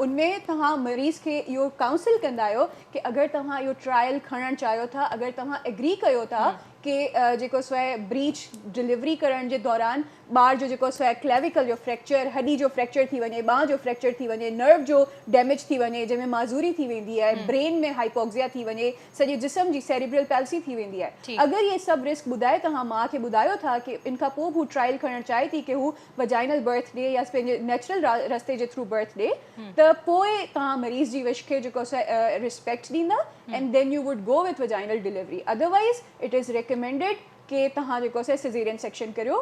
ان ۾ توهان مريض کي اهو ڪائونسل ڪندا آهيو ڪي اگر توهان اهو ٽرائل کڻڻ چاهيو ٿا اگر توهان ايگري ڪيو ٿا ڪي جيڪو سو آهي بريچ ڊليوري ڪرڻ جي دوران ٻار جو جيڪو سو آهي ڪليويڪل جو فريڪچر، هڏي جو فريڪچر ٿي وڃي، ٻانهن جو فريڪچر ٿي وڃي، نرو جو ڊيميج ٿي وڃي جنهن ۾ معذوري ٿي ويندي آهي، برين ۾ هائپوڪزيا ٿي وڃي، سڄي جسم جي سيريبرل پالسي ٿي ويندي آهي. اگر اهي سڀ رسڪ ٻڌائي توهان ماء کي ٻڌايو ٿا ڪي ان کان پوء به هو ٽرائل کڻڻ چاهي ٿي ڪي هو وجائنل برٿ ڏي يا پنهنجي نيچرل رستي جي ٿرو برٿ ڏي ته پوء توهان مريض جي وش کي جيڪو سو آهي ريسپيڪٽ ڏيندا and then you would go with vaginal delivery otherwise it is recommended ڪي توهان جيڪو سي سيزيرين سيڪشن ڪريو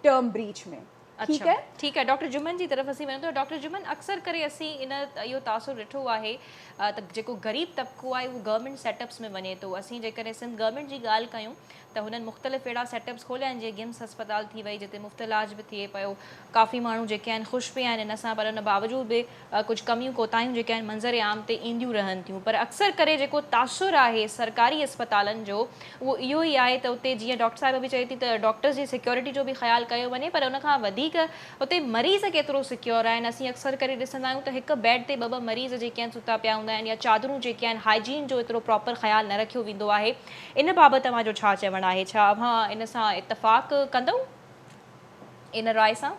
ٽرم بريچ ۾ ٺيڪ آهي. ٺيڪ آهي ڊاڪٽر جمن جي طرف اسين وڃون ٿا ڊاڪٽر جمن اڪثر ڪري اسين ان اهو تاثر ڏٺو آهي ته جيڪو غريب طبقو آهي اهو گورنمينٽ سيٽ اپس ۾ وڃي ٿو اسين جيڪڏهن سنڌ گورنمينٽ جي ڳالهه ڪيون ته هنن مختلف اهڙا سيٽ اپس کوليا آهن جيئن گمس اسپتال ٿي وئي جتي مفت علاج به ٿئي پيو ڪافي ماڻهو جيڪي آهن خوش به آهن ان سان پر ان باوجود به ڪجهه ڪميون ڪوتاهيون جيڪي آهن منظر عام تي اينديون رهن ٿيون پر اڪثر ڪري جيڪو تاثر آهي سرڪاري اسپتالن جو اهو اهو ئي آهي ته اتي جيئن ڊاڪٽر صاحبه به چئي ٿي ته ڊاڪٽرز جي سيڪيورٽي جو به خيال ڪيو وڃي پر ان کان وڌيڪ اتي مريض ڪيترو سيڪيور آهن اسين اڪثر ڪري ڏسندا آهيون ته هڪ بيڊ تي ٻه ٻه مريض جيڪي آهن ستا پيا هوندا آهن يا چادرون جيڪي آهن هائجين جو ايترو پراپر خيال نه رکيو ويندو آهي ان بابت اوهان جو ڇا چوڻ آهي ڇا اوهان ان سان اتفاق ڪندؤ ان راء سان؟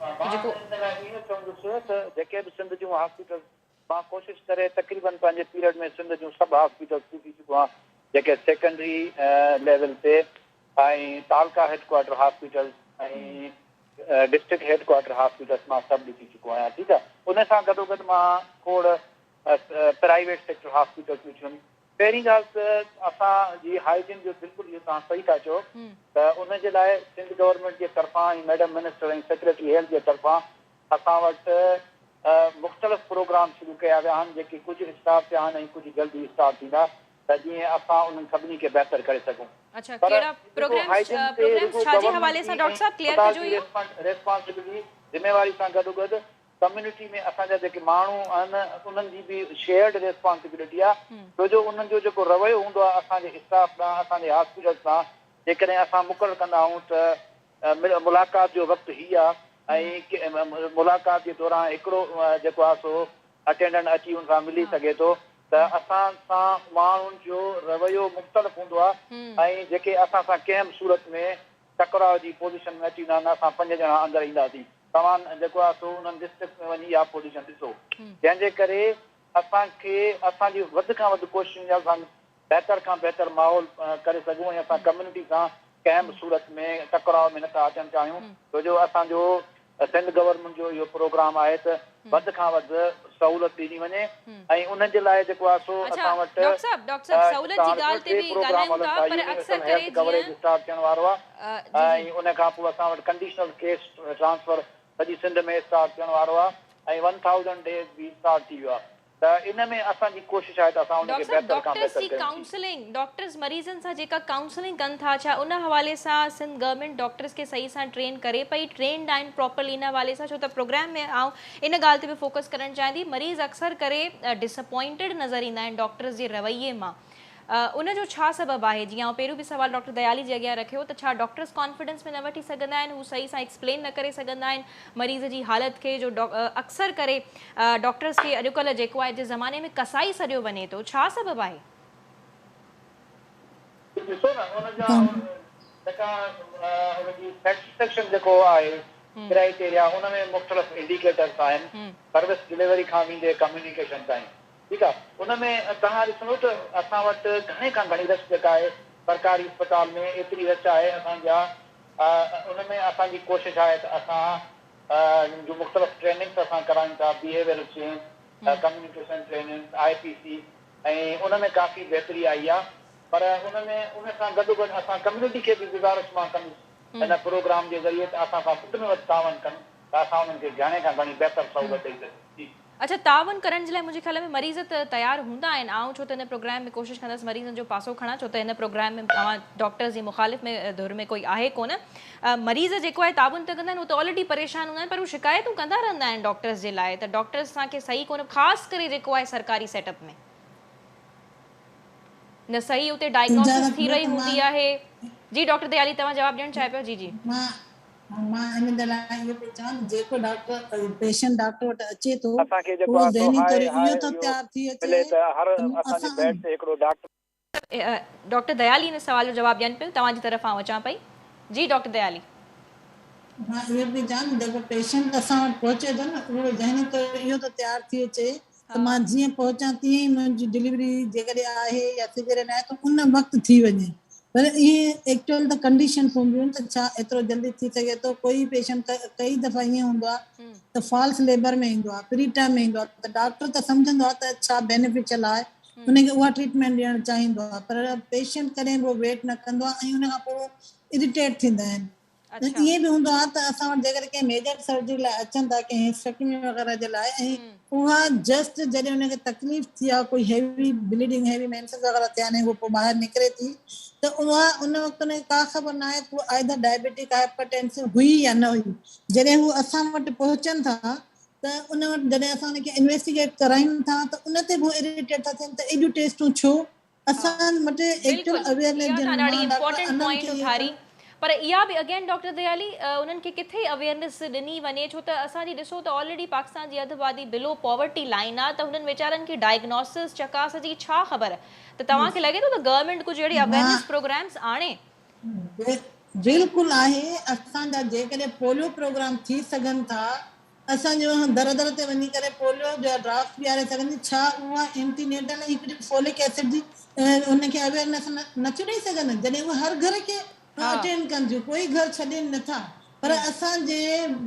مان جيڪو. ان لاء اهو چوندس ته جيڪي به سنڌ جون هاسپيٽلز مان ڪوشش ڪري تقريبن پنهنجي پيريڊ ۾ سنڌ جون سڀ هاسپيٽلز ڏسي چڪو آهيان جيڪي سيڪنڊري ليول تي ۽ تعلقه head quarter hospitals ۽ district head quarter hospitals مان سڀ ڏسي چڪو آهيان ٺيڪ آهي ان سان گڏو گڏ مان کوڙ پرائيويٽ سيڪٽر هاسپيٽلز ڏٺيون پهرين ڳالهه ته اسان جي هائيجين جو بلڪل اهو توهان صحيح ٿا چئو ته ان جي لاء سنڌ گورنمينٽ جي طرفان ۽ ميڊم منسٽر ۽ سيڪريٽري هيلٿ جي طرفان اسان وٽ مختلف پروگرام شروع ڪيا ويا آهن جيڪي ڪجهه اسٽارٽ ٿيا آهن ۽ ڪجهه جلد ئي اسٽارٽ ٿيندا ته جيئن اسان انهن سڀني کي بهتر ڪري سگهون اڇا پر ڪهڙا رڳو پروگرامز هائيجين تي پروگرامز رڳو ڇا جي گورنمينٽ حوالي جي سان ۽ ڊاڪٽر صاحب ڪليئر اسپتال ڪجو جي اهو. ريسپانسبلٽي ذميواري سان گڏوگڏ ڪميونٽي ۾ اسان جا جيڪي ماڻهو آهن انهن جي به شيئرڊ ريسپانسبلٽي آهي ڇو جو انهن جو جيڪو رويو هوندو آهي اسان جي اسٽاف ڏانهن اسان جي هاسپيٽل سان جيڪڏهن اسان مقرر ڪندا آهيون ته ملاقات جو وقت هي آهي ۽ ملاقات جي دوران هڪڙو جيڪو آهي سو اٽينڊنٽ اچي ان سان ملي سگهي ٿو ته اسان سان ماڻهن جو رويو مختلف هوندو آهي ۽ جيڪي اسان سان ڪنهن به صورت ۾ ٽڪراء جي پوزيشن ۾ اچي ويندا آهن اسان پنج ڄڻا اندر اينداسين توهان جيڪو آهي سو انهن ڊسٽرڪٽ ۾ وڃي اها پوزيشن ڏسو جنهن جي ڪري اسان کي اسان جي وڌ کان وڌ ڪوشش هوندي آهي اسان بهتر کان بهتر ماحول ڪري سگهون ۽ اسان ڪميونٽي سان ڪنهن به صورت ۾ ٽڪراء ۾ نٿا اچڻ چاهيون ڇو جو اسان جو سنڌ گورنمينٽ جو اهو پروگرام آهي ته وڌ کان وڌ سهولت ڏني وڃي ۽ ان جي لاء جيڪو آهي سو اڇا اسان وٽ ڊاڪٽر صاحب ڊاڪٽر صاحب سهولت جي توهان ڳالهه ڏسو تي ٽي به پروگرام ڳالهايون هلن ٿا ٿا پر اڪثر يونيورسل ڪري هيلٿ ڪوريج جيئن اسٽارٽ ٿيڻ وارو جي آهي جي ۽ ان کان پوء اسان وٽ ڪنڊيشنل ڪيس ٽرانسفر سڄي سنڌ ۾ اسٽارٽ ٿيڻ وارو آهي ۽ ون ٿائوزنڊ ڊيز به اسٽارٽ ٿي ويو آهي ته ان ۾ اسان جي ڪوشش آهي ته اسان ان کي ڊاڪٽر صاحب بهتر کان ڊاڪٽرز بهتر جي ڪيون. جي. ڪائونسلنگ ڊاڪٽرز مريضن سان جيڪا ڪائونسلنگ ڪن ٿا ڇا ان حوالي سان سنڌ گورنمينٽ ڊاڪٽرز کي صحيح سان ٽرين ڪري پئي ٽرينڊ آهن پراپرلي ان حوالي سان ڇو ته پروگرام ۾ آئون ان ڳالهه تي به فوڪس ڪرڻ چاهيان ٿي مريض اڪثر ڪري ڊسپوائنٽيڊ نظر ايندا آهن ڊاڪٽرز جي رويي مان ان جو ڇا سبب آهي؟ جيئن آئون پهريون به سوال ڊاڪٽر ديالي جي اڳيان رکيو ته ڇا ڊاڪٽرز ڪانفيڊنس ۾ نه وٺي سگهندا آهن، هو صحيح سان ايڪسپلين نه ڪري سگهندا آهن مريض جي حالت کي جو اڪثر ڪري ڊاڪٽرز کي اڄڪلهه جيڪو آهي جي زماني ۾ ڪسائي سڏيو وڃي ٿو ڇا سبب آهي؟ ڏسو نه ان جا جيڪا ان جي سيٽسفيڪشن جيڪو آهي ڪرائيٽيريا ان ۾ مختلف انڊيڪيٽرز آهن سروس ڊليوري کان ويندي ڪميونيڪيشن تائين ٺيڪ آ ان ۾ توهان ڏسندو ته اسان وٽ گهڻي کان گهڻي رش جيڪا آهي سرڪاري اسپتال ۾ ايتري رش آهي اسان جا ان ۾ اسان جي ڪوشش آهي ته اسان جون مختلف ٽريننگس اسان ڪرايون ٿا behavioural change communication trainings I P C ۽ ان ۾ ڪافي بهتري آئي آ پر ان ۾ ان سان گڏوگڏ اسان ڪميونٽي کي به گذارش مان ڪندس هن پروگرام جي ذريعي ته اسان سان وڌ ۾ وڌ تعاون ڪن ته اسان انهن کي گهڻي کان گهڻي بهتر سهولت ڏئي سگهون. جي. اڇا تعاون ڪرڻ جي لاء منهنجي خيال ۾ مريض ته تيار هوندا آهن آئون ڇو ته هن پروگرام ۾ ڪوشش ڪندس مريضن جو پاسو کڻان ڇو ته هن پروگرام ۾ اوهان ڊاڪٽرز جي مخالف ۾ ڌر ۾ ڪوئي آهي ڪونه مريض جيڪو آهي تعاون ته ڪندا آهن هو ته آلريڊي پريشان هوندا آهن پر هو شڪايتون ڪندا رهندا آهن ڊاڪٽرز جي لاء ته ڊاڪٽرز اسان کي صحيح ڪونه خاص ڪري جيڪو آهي سرڪاري سيٽ اپ ۾ نه صحيح اتي ڊائگنوسس ٿي رهي هوندي آهي جي ڊاڪٽر ديالي توهان جواب ڏيڻ چاهي پيو جي جي. مان ان جي لاء اهو پئي چوان ته جيڪو ڊاڪٽر پيشنٽ ڊاڪٽر وٽ اچي ٿو اسان کي جيڪو اهو آهي سو ذهني هاء طور هاء اهو ٿو اهو تيار ٿي اچي ملي ته هر ته اسان جي اسان بيڊ تي هڪڙو ڊاڪٽر. ڊاڪٽر ديالي ان سوال جو جواب ڏين پيو توهان جي طرف آئون اچان پئي جي ڊاڪٽر ديالي. مان اهو پئي چوان ته جيڪو پيشنٽ اسان وٽ پهچي ٿو نه اهو ذهني طور اهو ٿو تيار ٿي اچي ته مان جيئن پهچان تيئن ئي منهنجي ڊليوري جيڪڏهن آهي يا سيزيرين آهي ته ان وقت ٿي وڃي پر اهي ايڪچوئل ته ڪنڊيشنس هونديون آهن ته ڇا ايترو جلدي ٿي سگهي ٿو ڪوئي پيشنٽ ته ڪئي دفعا ائين هوندو آهي ته فالس ليبر ۾ ايندو آهي پري ٽرم ۾ ايندو آهي ته ڊاڪٽر ته سمجهندو آهي ته ڇا بينيفيشل آهي ان کي اها ٽريٽمينٽ ڏيڻ چاهيندو آهي پر پيشنٽ ڪڏهن به ويٽ نه ڪندو آهي ۽ ان کان پوء اريٽيٽ ٿيندا آهن ائين به هوندو آهي ته اسان وٽ جيڪڏهن ڪنهن ميجر سرجري لاء اچن ٿا ڪنهن هسٽريڪٽمي وغيره جي لاء ۽ اها جسٽ جڏهن ان کي تڪليف ٿي آهي ڪوئي هيوي بليڊنگ هيوي مينسز وغيره ٿيا آهن ۽ هو پوء ٻاهر نڪري ٿي ته اها ان وقت ان کي ڪا خبر نه آهي ته هو آئدر ڊائبيٽڪ هائپر ٽينسو هئي يا نه هئي جڏهن هو اسان وٽ پهچن ٿا ته ان وٽ جڏهن اسان ان کي انويسٽيگيٽ ڪرايون ٿا ته ان تي به هو اريٽيٽ ٿا ٿين ته ايڏيون ٽيسٽون ڇو اسان وٽ ايڪچوئل بلڪل اويئرنيس اها جي توهان ڏاڍي مان ڊاڪٽر امپورٽنٽ انم پوائنٽ کي اهو اٿاري چوان. پر اها به اگين ڊاڪٽر ديالي انهن کي ڪٿي اويئرنيس ڏني وڃي ڇو ته اسان جي ڏسو ته آلريڊي پاڪستان جي اڌ آبادي بلو پاورٽي لائين آ ته هنن ويچارن کي ڊائگنوسس چڪاس جي ڇا خبر ته توهان کي لڳي ٿو ته گورنمينٽ ڪجهه اهڙي مان اويئرنيس پروگرامس آڻي. بلڪل آهي. اسان جا جيڪڏهن پوليو پروگرام ٿي سگهن ٿا، اسان جو در در تي وڃي ڪري پوليو جا ڊراپس پياري سگهن ٿي، ڇا اها اينٽي نيٽل ۽ هڪڙي فولڪ ايسڊ جي ان کي اويئرنيس نٿيون ڏئي سگهن؟ جڏهن اهي هر گهر کي اٽينڊ ڪن ٿيون، ڪوئي گهر ڇڏين نٿا. پر اسان جي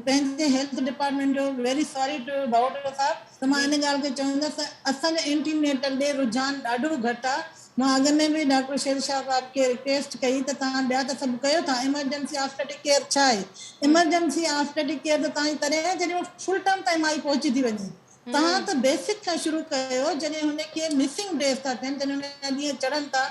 پنهنجي هيلٿ ڊپارٽمينٽ جو ويري ساري ٽو ڀائوٽو صاحب ته مان ان ڳالهه کي چوندس ته اسان جو اينٽي نيٽل ڏي رجحان ڏاڍو گهٽ آ. مان اڳ ۾ به ڊاڪٽر شير شاهه صاحب کي رڪويسٽ ڪئي ته توهان ٻيا ته سڀ ڪيو ٿا، ايمرجنسي آبسٽيٽڪ ڪيئر ڇا آهي؟ ايمرجنسي آبسٽيٽڪ ڪيئر ته توهان جي تڏهن آهي جڏهن هو فل ٽرم تائين مائي پهچي ٿي وڃي. توهان ته بيسڪ کان شروع ڪيو، جڏهن هن کي مسنگ ڊيز ٿا ٿين، جڏهن هن جا ڏينهن چڙهن ٿا،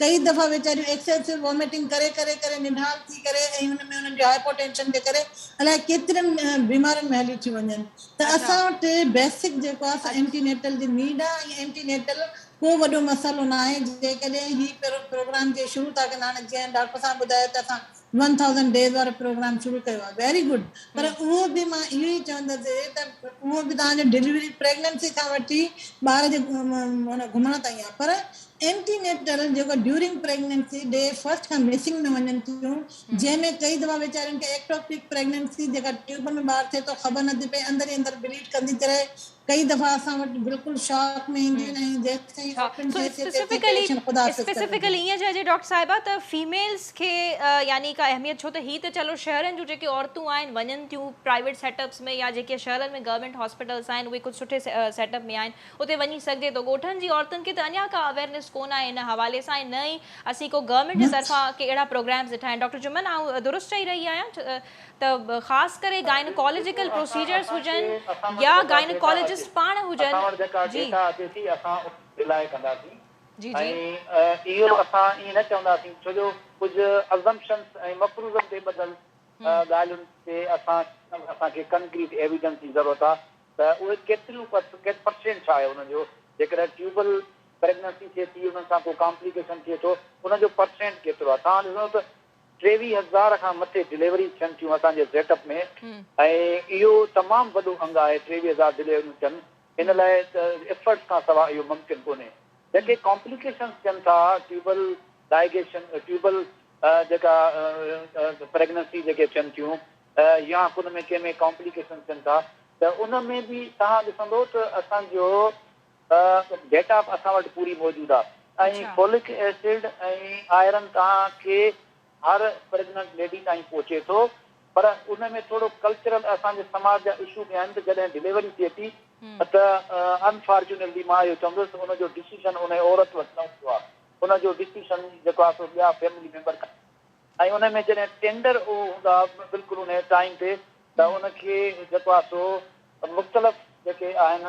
ڪئي دفعا ويچاريون ايڪسيسو واميٽنگ ڪري ڪري ڪري نڍال ٿي ڪري ۽ ان ۾ انهن جو هائپو ٽينشن جي ڪري الائي ڪيترين بيمارين ۾ هلي ٿيون وڃن ته اسان وٽ بيسڪ جيڪو آهي سو اينٽي نيٽل جي نيڊ آهي ۽ اينٽي نيٽل ڪو وڏو مسئلو نه آهي. جيڪڏهن هي پروگرام جي شروع ٿا ڪن، هاڻي جيئن ڊاڪٽر صاحب ٻڌايو ته اسان 1000 ڊيز وارو پروگرام شروع ڪيو آهي، ويري گڊ، پر اهو به مان اهو ئي چوندس ته اهو به توهان جو ڊليوري پريگننسي کان وٺي ٻار جي گهمڻ تائين آهي، پر اينٽي نيٽل جيڪو ڊيورنگ پريگننسي ڊي فرسٽ کان مسنگ ۾ وڃن ٿيون، جنهن ۾ ڪئي دفعا ويچارين کي ايڪٽوپڪ پريگننسي جيڪا ٽيوب ۾ ٻار ٿئي ٿو خبر نٿي پئي، اندر ئي اندر بليڊ ڪندي ٿي رهي. ڪئي دفعا اسان وٽ بلڪل شاڪ ۾ اينديون آهن ۽ جيستائين اوپن سو ٿئي ٿي تيستائين اسپيسفڪلي پيشنٽ خدا حافظ ڪري اسپيسفڪلي ٿو. ائين چئجي ڊاڪٽر صاحبه ته فيميلز کي يعني ڪا اهميت، ڇو ته هي ته چلو شهرن جون جيڪي عورتون آهن وڃن ٿيون پرائيويٽ سيٽ اپس ۾ يا جيڪي شهرن ۾ گورنمينٽ هاسپيٽلس آهن اهي ڪجهه سٺي سيٽ اپ ۾ آهن، اتي وڃي سگهجي ٿو. ڳوٺن جي عورتن کي ته اڃا ڪا اويئرنيس ڪونه آهي ان حوالي سان ۽ نه ئي اسين ڪو گورنمينٽ جي طرفان ڪي اهڙا پروگرامز ڏٺا آهن. ڊاڪٽر جمن، آئون درست چئي رهي آهيان ته خاص ڪري بلڪل، گائنوڪالاجيڪل اسان پروسيجرز اسان کي هجن اسان وٽ يا جيڪا ڊيٽا اچي گائنوڪالاجسٽ پاڻ اسان هجن؟ وٽ جيڪا جي ڊيٽا اچي ٿي اسان ان تي رلائي ڪنداسين جي جي ۽ اهو اسان ائين نه چونداسين، ڇو جو ڪجهه ازمپشنس ۽ مفروضن تي ٻڌل ڳالهين تي اسان کي ڪنڪريٽ ايويڊنس جي ضرورت آهي ته اهي ڪيتريون پرسينٽ ڇا آهي انهن جو، جيڪڏهن ٽيوبل پريگننسي ٿئي ٿي انهن سان ڪو ڪامپليڪيشن ٿئي ٿو ان جو پرسينٽ ڪيترو آهي. توهان ڏسندو ته 23,000 کان مٿي ڊليوريز ٿين ٿيون اسان جي سيٽ اپ ۾ ۽ اهو تمام وڏو انگ آهي، 23,000 ڊليوريون ٿين، ان لاء ته ايفرٽس کان سواء اهو ممڪن ڪونهي. جيڪي ڪامپليڪيشنز ٿين ٿا ٽيوبل لائگيشن، ٽيوبل جيڪا پريگننسي جيڪي ٿين ٿيون يا ان ۾ ڪنهن ۾ ڪامپليڪيشن ٿين ٿا ته ان ۾ به توهان ڏسندو ته اسان جو ڊيٽا اسان وٽ پوري موجود آهي ۽ فولڪ ايسڊ ۽ آئرن توهان کي هر پريگننٽ ليڊي تائين پهچي ٿو، پر ان ۾ ٿورو ڪلچرل اسان جي سماج جا اشو به آهن ته جڏهن ڊليوري ٿئي ٿي ته انفارچونيٽلي مان اهو چوندس ان جو ڊسيشن ان عورت وٽ نه هوندو آهي، ان جو ڊسيشن جيڪو آهي سو ٻيا فيملي ميمبر ڪندا آهن ۽ ان ۾ جڏهن ٽينڊر اهو هوندو آهي بلڪل ان ٽائيم تي ته ان کي جيڪو آهي سو مختلف جيڪي آهن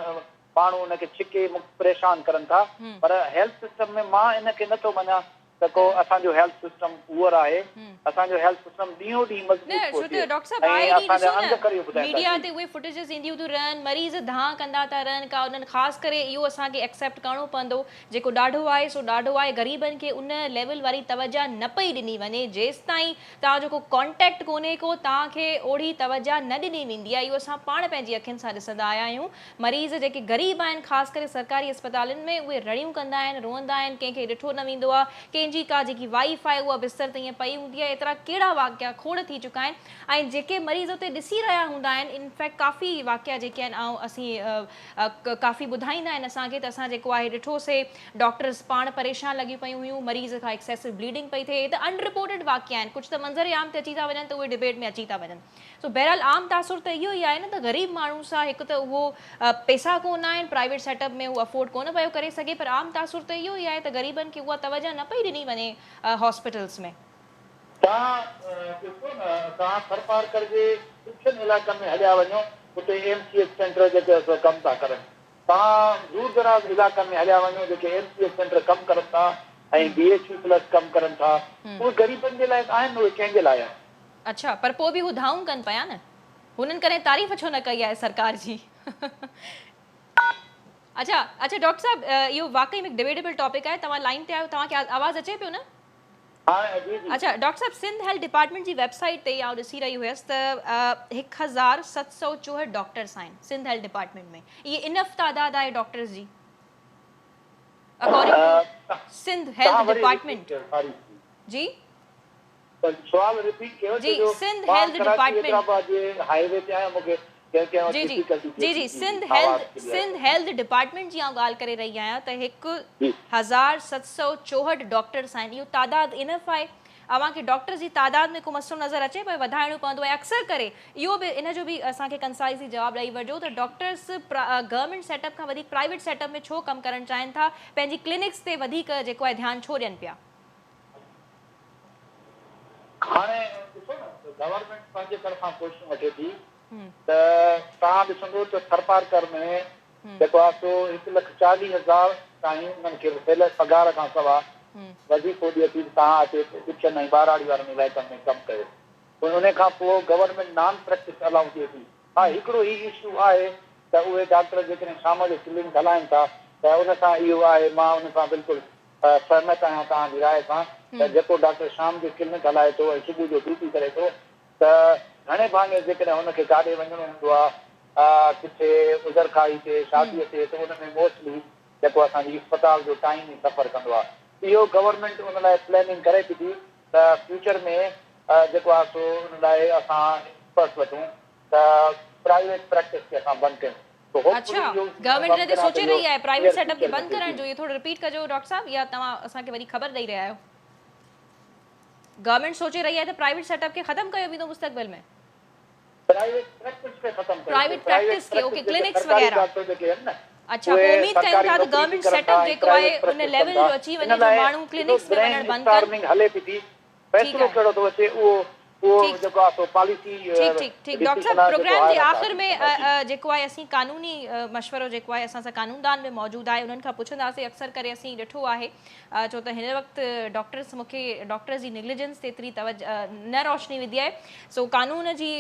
ماڻهو ان کي ڇڪي پريشان ڪرن ٿا، پر هيلٿ سسٽم ۾ مان ان کي نه ٿو مڃان ته ڪو اسان جو هيلٿ سسٽم پوئر آهي، اسان جو هيلٿ سسٽم ڏينهون ڏينهن نه مضبوط ڇو پيو ته ٿئي ڊاڪٽر صاحب ۽ آئي ڏينهن اسان جا ڏسو انگ نه اکر اهو ٻڌائين ٿا. ميڊيا جي. تي اهي فوٽيجز اينديون ٿيون رهن، مريض دانهن ڪندا ٿا رهن ڪا انهن، خاص ڪري اهو اسان کي ايڪسيپٽ ڪرڻو پوندو جيڪو ڏاڍو آهي سو ڏاڍو آهي، غريبن کي ان ليول واري توجه نه پئي ڏني وڃي، جيستائين توهان جو ڪو ڪانٽيڪٽ ڪونهي ڪو توهان کي اوڙي توجه نه ڏني ويندي آهي، اهو اسان پاڻ پنهنجي اکين سان ڏسندا آيا آهيون. مريض جيڪي غريب آهن خاص ڪري سرڪاري اسپتالن ۾ اهي رڙيون ڪندا آهن، روئندا آهن، ڪنهن کي ڏٺو نه ويندو آهي، ڪنهن جي ڪا جيڪي وائيف آهي اها بستر تي ائين پئي هوندي آهي، ايترا ڪهڙا واقعا کوڙ ٿي چڪا آهن ۽ جيڪي مريض اتي ڏسي رهيا هوندا آهن انفيڪٽ ڪافي واقعا جيڪي آهن آئون اسين ڪافي ٻڌائيندا آهن اسان کي ته اسان جيڪو آهي ڏٺو سي ڊاڪٽرز پاڻ پريشان لڳيون پيون هيون، مريض کان ايڪسيسو بليڊنگ پئي ٿئي، اهي ته ان رپورٽيڊ واقعا آهن، ڪجهه ته منظر عام تي اچي ٿا وڃن ته اهي ڊبيٽ ۾ اچي ٿا وڃن. سو بهرحال عام تاثر ته اهو ئي آهي نه ته غريب ماڻهو سان هڪ ته اهو پئسا ڪونه آهن، پرائيويٽ سيٽ اپ ۾ هو افورڊ ڪونه پيو ڪري سگهي، پر عام تاثر ته اهو ئي آهي ته غريبن کي اها توجه نه پئي ڏني وڃي هاسپيٽلز ۾. توهان ڏسو نه توهان ٿرپارڪر جي ڏکين علائقن ۾ هليا وڃو اتي ايم سي ايڇ سينٽر جيڪي سو ڪم ٿا ڪرن، توهان دور دراز علائقن ۾ هليا وڃو جيڪي ايم سي ايڇ سينٽر ڪم ڪرن ٿا ۽ بي ايڇ يو پلس ڪم ڪرن ٿا اهي غريبن جي لاء ته آهن نه اهي ڪنهن جي لاء آهن. اڇا پر پوء به هو دانهون ڪن پيا نه، هنن ڪڏهن تعريف ڇو نه ڪئي آهي سرڪار جي. اڇا اڇا ڊاڪٽر صاحب اهو واقعي ۾ ڊبيٽيبل ٽاپڪ آهي، توهان لائين تي آهيو، توهان کي آواز اچي پيو نه؟ ها جي جي. اڇا ڊاڪٽر صاحب سنڌ هيلٿ ڊپارٽمينٽ جي ويب سائيٽ تي آئون ڏسي رهي هيس ته 1764 ڊاڪٽرس آهن سنڌ هيلٿ ڊپارٽمينٽ ۾، اهي انف تعداد آهي ڊاڪٽرس جي according to Sindh health توهان وري ڊپارٽمينٽ؟ رپيٽ ڪيو ساري. جي. سوال رپيٽ ڪيو جي ڇو جو سنڌ مان هيلٿ ڪراچي ڊپارٽمينٽ حيدرآباد جي هاء وي تي آهيان مون کي ڪنهن ڪنهن وقت جي جي ڊفيڪلٽي ٿئي جي ٿي جي جي سنڌ آواز health clear Sindh health department جي آئون ڳالهه ڪري رهي آهيان ته هڪ جي. 1764 ڊاڪٽرس آهن اهو تعداد انف آهي؟ اوهان کي ڊاڪٽرس جي تعداد ۾ ڪو مسئلو نظر اچي پيو وڌائڻو پوندو ۽ اڪثر ڪري اهو به ان جو به اسان کي ڪنسائزلي جواب ڏئي وٺجو ته ڊاڪٽرس گورنمينٽ سيٽ اپ کان وڌيڪ پرائيويٽ سيٽ اپ ۾ ڇو ڪم ڪرڻ چاهين ٿا پنهنجي ڪلينڪس تي وڌيڪ جيڪو آهي ڌيان ڇو ڏين پيا؟ هاڻي ڏسو نه گورنمينٽ پنهنجي طرفان ڪوششون وٺي ٿي ته توهان ڏسندو ته ٿرپارڪر ۾ جيڪو آهي سو 1,40,000 تائين انهن کي سيلر پگهار کان سوا وظيفو ڏئي ٿي ته توهان اچي ڏکين ۽ ٻهراڙي وارن علائقن ۾ ڪم ڪيو پوء ان کان پوء گورنمينٽ نان پريڪٽس الائونس ڏئي ٿي ها هڪڙو هي اشو آهي ته اهي ڊاڪٽر جيڪڏهن شام جو ڪلينڪ هلائن ٿا ته ان سان اهو آهي مان ان سان بلڪل سهمت آهيان توهان جي راء سان ته جيڪو ڊاڪٽر شام جو ڪلينڪ هلائي ٿو ۽ صبح جو ڊيوٽي ڪري ٿو ته گهڻي ڀاڱي جيڪڏهن هن کي ڪاڏي وڃڻو هوندو آهي ڪٿي عذرخواهي تي شادي تي ته ان ۾ موسٽلي جيڪو اسان جي اسپتال جو ٽائيم ئي سفر ڪندو آهي اهو گورنمينٽ ان لاء پلاننگ ڪري پئي ٿي ته فيوچر ۾ جيڪو آهي سو ان لاء اسان ايڪسپرٽس وٺون ته پرائيويٽ پريڪٽس کي اسان بند ڪيون ته هوپ اڇا فلي اهو گورنمينٽ ان تي ممڪن آهي ته سوچي اهو رهي آهي پرائيويٽ نيئر سيٽ اپ کي فيوچر ۾ بند ٿئي ڪرڻ ٿي. جو اهو ٿورو رپيٽ ڪجو ڊاڪٽر صاحب يا توهان اسان کي وري خبر ڏئي رهيا آهيو گورنمينٽ سوچي رهي آهي ته پرائيويٽ سيٽ اپ کي ختم ڪيو ويندو مستقبل ۾. پرائيويٽ پريڪٽس کي ختم ڪيو پرائيويٽ ويندو پرائيويٽ پريڪٽس کي اوڪي پريڪٽس جيڪي ڪلينڪس سرڪاري وغيره ڊاڪٽر جيڪي آهن نه اڇا پوء اهي اميد ڪيون سرڪاري ٿا ته نوڪري به گورنمينٽ ڪرن سيٽ ٿا اپ ۽ جيڪو پرائيويٽ آهي ان پريڪٽس ڪن ليول ٿا جو اچي ان وڃي جو لاء ماڻهو ڏسو ڪلينڪس ۾ برين وڃڻ بند ڪن اسٽارمنگ هلي پئي ٿي ٺيڪ فيصلو آهي ڪهڙو ٿو اچي اهو اهو ٺيڪ جيڪو آهي سو پاليسي ٺيڪ ٺيڪ ٺيڪ ڊاڪٽر ڊسيزن صاحب آهي جيڪو پروگرام جي آيل آهي آخر ۾ جي. جيڪو آهي اسين قانوني مشورو جيڪو آهي اسان سان قانوندان به موجود آهي انهن کان پڇنداسين اڪثر ڪري اسين ڏٺو آهي ڇو ته هن وقت ڊاڪٽرس مون کي ڊاڪٽرس جي نيگليجنس تي ايتري توجه نه روشني وڌي آهي سو قانون جي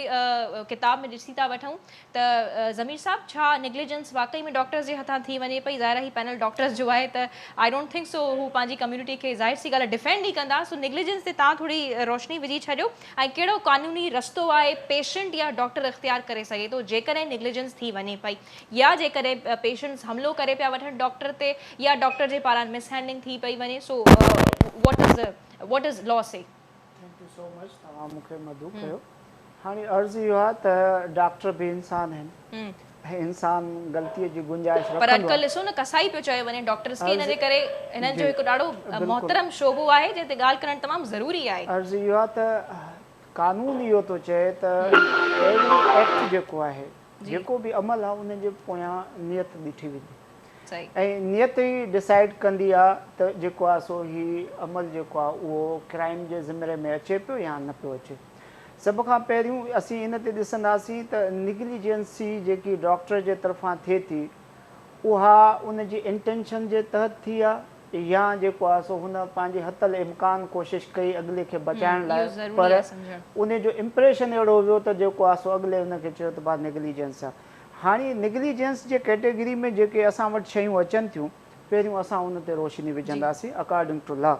ڪتاب ۾ ڏسي ٿا وٺون ته ضمير صاحب ڇا نيگليجنس واقعي ۾ ڊاڪٽرز جي هٿان ٿي وڃي پئي ظاهر آهي هي پينل ڊاڪٽرز جو آهي ته I don't think سو هو پنهنجي ڪميونٽي کي ظاهر سي ڳالهه آهي ڊفينڊ ئي ڪندا سو نيگليجنس تي توهان ٿوري روشني وجهي ڇڏيو ۽ ڪهڙو قانوني رستو آهي پيشنٽ يا ڊاڪٽر اختيار ڪري سگهي ٿو جيڪڏهن نيگليجنس ٿي وڃي پئي يا جيڪڏهن پيشنٽس حملو ڪري پيا وٺن ڊاڪٽر تي يا ڊاڪٽر جي پاران مس هينڊلنگ ٿي پئي وڃي so what is what is law say. Thank you so much توهان مون کي مدعو ڪيو. هاڻي عرض اهو آهي ته ڊاڪٽر به انسان آهن ۽ انسان غلطيء جي گنجائش پر رکندو اڄڪلهه آهي. ڏسو نه ڪسائي پيو چيو وڃي ڊاڪٽرس کي ان عرض جي ڪري هنن جو جي هڪ ڏاڍو بلڪل. محترم شعبو آهي جنهن تي ڳالهه ڪرڻ تمام ضروري آهي. عرض اهو آهي ته قانون اهو ٿو چئي ته اهڙي ايڪٽ جيڪو آهي جيڪو به عمل آهي ان جي پويان نيت ڏٺي ويندي. ۽ نيت ئي ڊسائيڊ ڪندي آ ته جيڪو آ سو هي عمل جيڪو آ اهو ڪرائيم جي زمري ۾ اچي پيو يا نه پيو اچي. سڀ کان پهريون اسين ان تي ڏسنداسين ته نگليجنسي جيڪي ڊاڪٽر جي طرفان ٿئي ٿي اها ان جي انٽينشن جي تحت ٿي آ يا جيڪو آ سو هن پنهنجي حت الامڪان ڪوشش ڪئي اڳلي کي بچائڻ لاء پر ان جو امپريشن اهڙو ويو ته جيڪو آ سو اڳلي ان کي چيو ته ڀا نگليجنس آ. هاڻي نگليجنس جي ڪيٽيگري ۾ جيڪي اسان وٽ شيون اچن ٿيون پهريون اسان ان تي روشني وجهنداسين اڪارڊنگ ٽو لا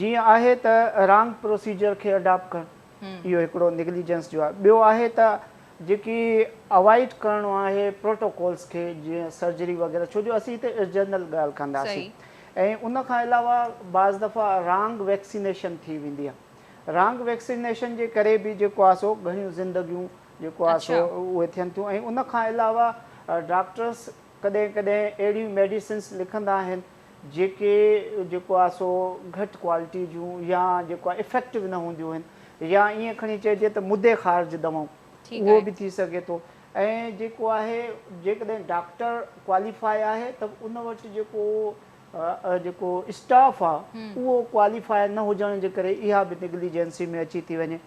جيئن آهي ته رانگ پروسيجر کي اڊاپٽ ڪرڻ اهو هڪڙو نگليجنس جو آهي ٻيو آهي ته جيڪي اوائڊ ڪرڻو آهي پروٽوڪولس کي جيئن سرجري وغيره ڇو جو اسين هتي جنرل ڳالهه ڪنداسين ۽ ان کان علاوه بعض دفعا رانگ ويڪسينيشن ٿي ويندي آهي رانگ ويڪسينيشن جي ڪري به جيڪو آهي سو گهڻيون زندگيون جيڪو آهي سو اهي ٿين ٿيون ۽ ان کان علاوه ڊاڪٽرس ڪڏهن ڪڏهن اهڙيون ميڊيسنس لکندا آهن جيڪي جيڪو آهي سو گهٽ ڪوالٽي جون يا جيڪو آهي افيڪٽو نه هونديون آهن يا ائين کڻي چئجي ته مدي خارج دوائون اهو به ٿي سگهي ٿو ۽ جيڪو آهي جيڪڏهن ڊاڪٽر ڪواليفائي آهي ته ان وٽ جيڪو جيڪو اسٽاف آ اهو ڪواليفائي نه هجڻ جي ڪري اها به نگليجنسي ۾ اچي ٿي وڃي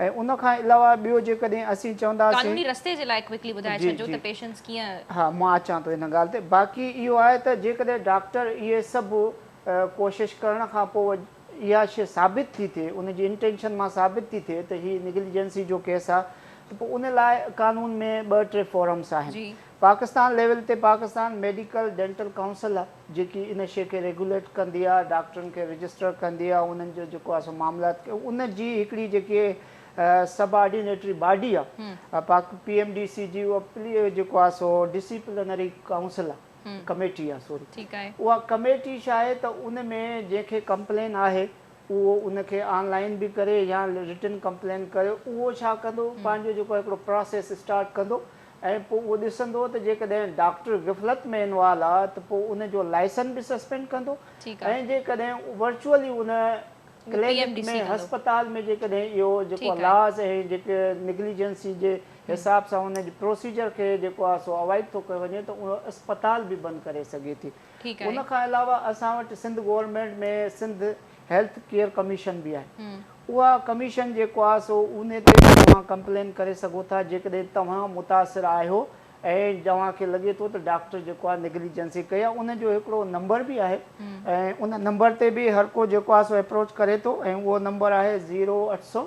۽ ان کان علاوه ٻيو جيڪڏهن اسين چونداسين. قانوني رستي جي لاء ڪوئڪلي ٻڌائي ڇڏجو ته پيشنٽس ڪيئن. ها مان اچان ٿو ان ڳالهه تي باقي اهو آهي ته جيڪڏهن ڊاڪٽر اهي سڀ ڪوشش ڪرڻ کان پوء اها شي ثابت ٿي ٿئي ان جي انٽينشن مان ثابت ٿي ٿئي ته هي نگليجنسي جو ڪيس آ ته پوء ان لاء قانون ۾ ٻه ٽي فورمس آهن پاڪستان ليول تي پاڪستان ميڊيڪل ڊينٽل ڪائونسل آ جيڪي ان شي کي ريگوليٽ ڪندي آ ڊاڪٽرن کي رجسٽر ڪندي آ انهن جو جيڪو آ سو معاملات ان جي هڪڙي جيڪي سب آرڊينيٽري باڊي آ پاڪ پي ايم ڊي سي جي اها جيڪو آ سو ڊسيپلنري ڪائونسل آ ڪميٽي آ سوري اها ڪميٽي ڇا آهي ته ان ۾ جنهن کي ڪمپلين آهي اهو ان کي آن لائين به ڪري يا رٽن ڪمپلين ڪري اهو ڇا ڪندو پنهنجو جيڪو هڪڙو پراسيس اسٽارٽ ڪندو ۽ پوء اهو ڏسندو ته جيڪڏهن ڊاڪٽر غفلت ۾ انوالو آ ته پوء ان جو لائسن به سسپينڊ ڪندو ۽ جيڪڏهن ورچوئلي ان ڪلينڪ ۾ هسپتال ۾ جيڪڏهن اهو جيڪو لاز ۽ جيڪي نگليجنسي جي حساب سان ان جي پروسيجر کي جيڪو آ سو اوائڊ ٿو ڪيو وڃي ته اهو اسپتال به بند ڪري سگهي ٿي. ان کان علاوه اسان وٽ Sindh government ۾ Sindh health care commission به آهي اها ڪميشن جيڪو آ سو ان تي به توهان ڪمپلين ڪري سگهو ٿا جيڪڏهن توهان متاثر آهيو ۽ توهان کي لڳي ٿو ته ڊاڪٽر جيڪو آهي نگليجنسي ڪئي آهي ان جو هڪڙو نمبر به آهي ۽ ان نمبر تي به هر ڪو جيڪو آهي سو اپروچ ڪري ٿو ۽ اهو نمبر آهي زيرو اٺ سو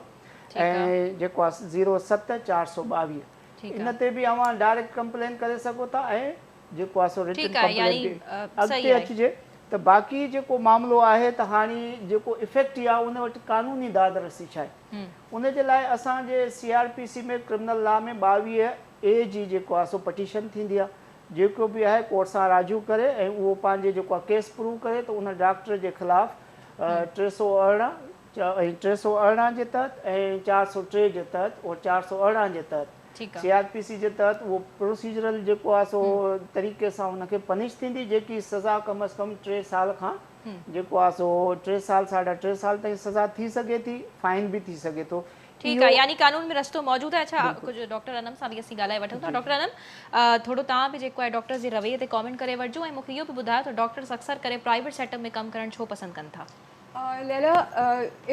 ۽ جيڪو آهي زيرو ست 422 ان تي به اوهان ڊائريڪٽ ڪمپلين ڪري سگهو ٿا ۽ جيڪو آهي سو رٽن ڪمپلين به اڳتي اچجي ته باقي جيڪو معاملو آهي ته هاڻي جيڪو افيڪٽ آهي ان وٽ قانوني داد رسي ڇا آهي ان جي لاء اسان جي C R P C ۾ criminal law ۾ 22 اي جي جيڪو آهي سو پٽيشن ٿيندي آهي جيڪو به آهي ڪورٽ سان راجوع ڪري ۽ اهو پنهنجي جيڪو آهي ڪيس پروو ڪري ته ان ڊاڪٽر جي خلاف 318 ۽ 318 جي تحت ۽ 403 جي تحت اور 418 جي تحت سي آر پي سي جي تحت اهو پروسيجرل جيڪو آهي سو طريقي سان ان کي پنش ٿيندي جيڪي سزا ڪم از ڪم 3 سال کان جيڪو آهي سو 3 سال ساڍا 3 سال تائين سزا ٿي سگهي ٿي فائن به ٿي سگهي ٿو. ٺيڪ آهي يعني قانون ۾ رستو موجود آهي. اڇا ڪجهه ڊاڪٽر انم سان به اسين ڳالهائي وٺون ٿا. ڊاڪٽر انم ٿورو توهان به جيڪو آهي ڊاڪٽرز جي رويي تي ڪامينٽ ڪري وٺجو ۽ مونکي اهو به ٻڌايو ته ڊاڪٽرز اڪثر ڪري پرائيويٽ سيٽ اپ ۾ ڪم ڪرڻ ڇو پسند ڪن ٿا؟ ليلا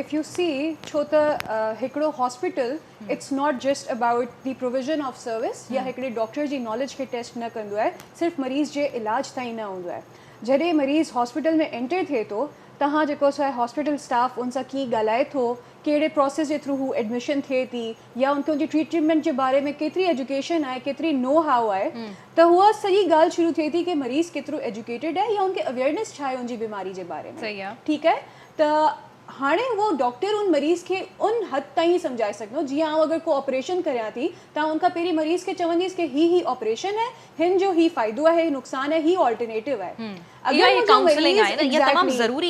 if you سي ڇو ته هڪڙو hospital it's not just about the provision of service يا هڪڙي ڊاڪٽر جي ناليج کي ٽيسٽ نه ڪندو آهي صرف مريض جي علاج تائين نه هوندو آهي جڏهن مريض هاسپيٽل ۾ اينٽر ٿئي ٿو توهان جيڪو سو آهي هاسپيٽل اسٽاف ان سان ڪيئن ڳالهائي ٿو ڪهڙي پروسيس جي ٿرو هو ايڊميشن ٿئي ٿي يا ان کي ان جي ٽريٽمينٽ جي باري ۾ ڪيتري ايجوڪيشن آهي ڪيتري نو هائو آهي ته هوء سڄي ڳالهه شروع ٿئي ٿي ڪي مريض ڪيترو ايجوڪيٽيڊ آهي يا ان کي اويئرنيس ڇا آهي ان جي بيماري جي باري ۾ ٺيڪ آهي ته هاڻي اهو ڊاڪٽر ان مريض کي ان حد تائين ئي سمجهائي سگهندو جيئن آئون اگر ڪو آپريشن ڪريان ٿي ته آئون ان کان پهرين مريض کي چونديس ڪي هي هي آپريشن آهي هن جو هي فائدو آهي هي نقصان آهي هي آلٽرنيٽو آهي اگر منهنجو مريض ايگزيڪٽلي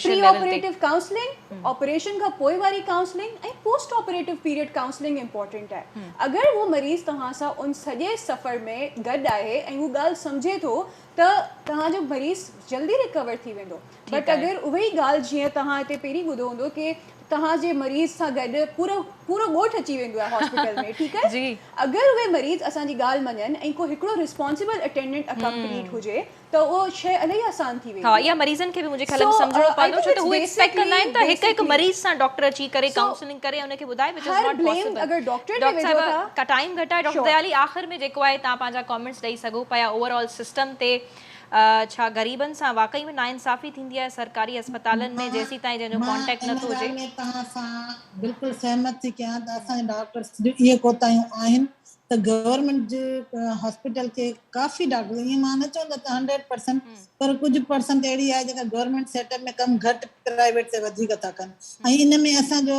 پري آپريٽو ڪائونسلنگ، آپريشن کان پوء واري counselling ۽ post operative period counselling important آهي. اگر اهو مريض توهان سان ان سڄي سفر ۾ گڏ آهي ۽ هو ڳالهه سمجهي ٿو ته توهان جو مريض جلدي ريڪور ٿي ويندو بٽ اگر اهي ئي ڳالهه جيئن توهان هتي پهرين ٻڌو هوندو ڪي توهان جي مريض سان گڏ پورو پورو ڳوٺ اچي ويندو آهي هاسپيٽل ۾ ٺيڪ آهي اگر اهي مريض اسان جي ڳالهه مڃن ۽ ڪو هڪڙو ريسپانسبل اٽينڊنٽ اڪمپنيڊ هجي ته اهو شيء الاهي آسان ٿي ويندي ها اها مريضن کي به منهنجي خيال ۾ سمجهڻو پوندو ڇو ته هو ايڪسپيڪٽ ڪندا آهن ته هڪ هڪ مريض سان ڊاڪٽر اچي ڪري ڪائونسلنگ ڪري ان کي ٻڌائي which is not possible اگر ڊاڪٽر تي وجهو ٿا ٽائيم گهٽ آهي ڊاڪٽر ديالي آخر ۾ جيڪو آهي توهان پنهنجا ڪامينٽس ڏئي سگهو پيا اوور آل سسٽم تي ڇا غريبن سان واقعي ۾ ناانصافي ٿيندي آهي سرڪاري اسپتالن ۾ جيسيتائين جنهن جو ڪانٽيڪٽ نه ٿو هجي. مان ان ڳالهه ۾ توهان سان بلڪل سهمت ٿي ڪيان ته اسان جي ڊاڪٽرس جون اهي ڪوتاهيون آهن ته گورنمينٽ جي هاسپيٽل کي ڪافي ڊاڪٽر ائين مان نه چوندس ته هنڊريڊ پرسنٽ پر ڪجهه پرسنٽ اهڙي آهي جيڪا گورنمينٽ سيٽ اپ ۾ ڪم گهٽ پرائيويٽ تي وڌيڪ ٿا ڪن ۽ ان ۾ اسان جو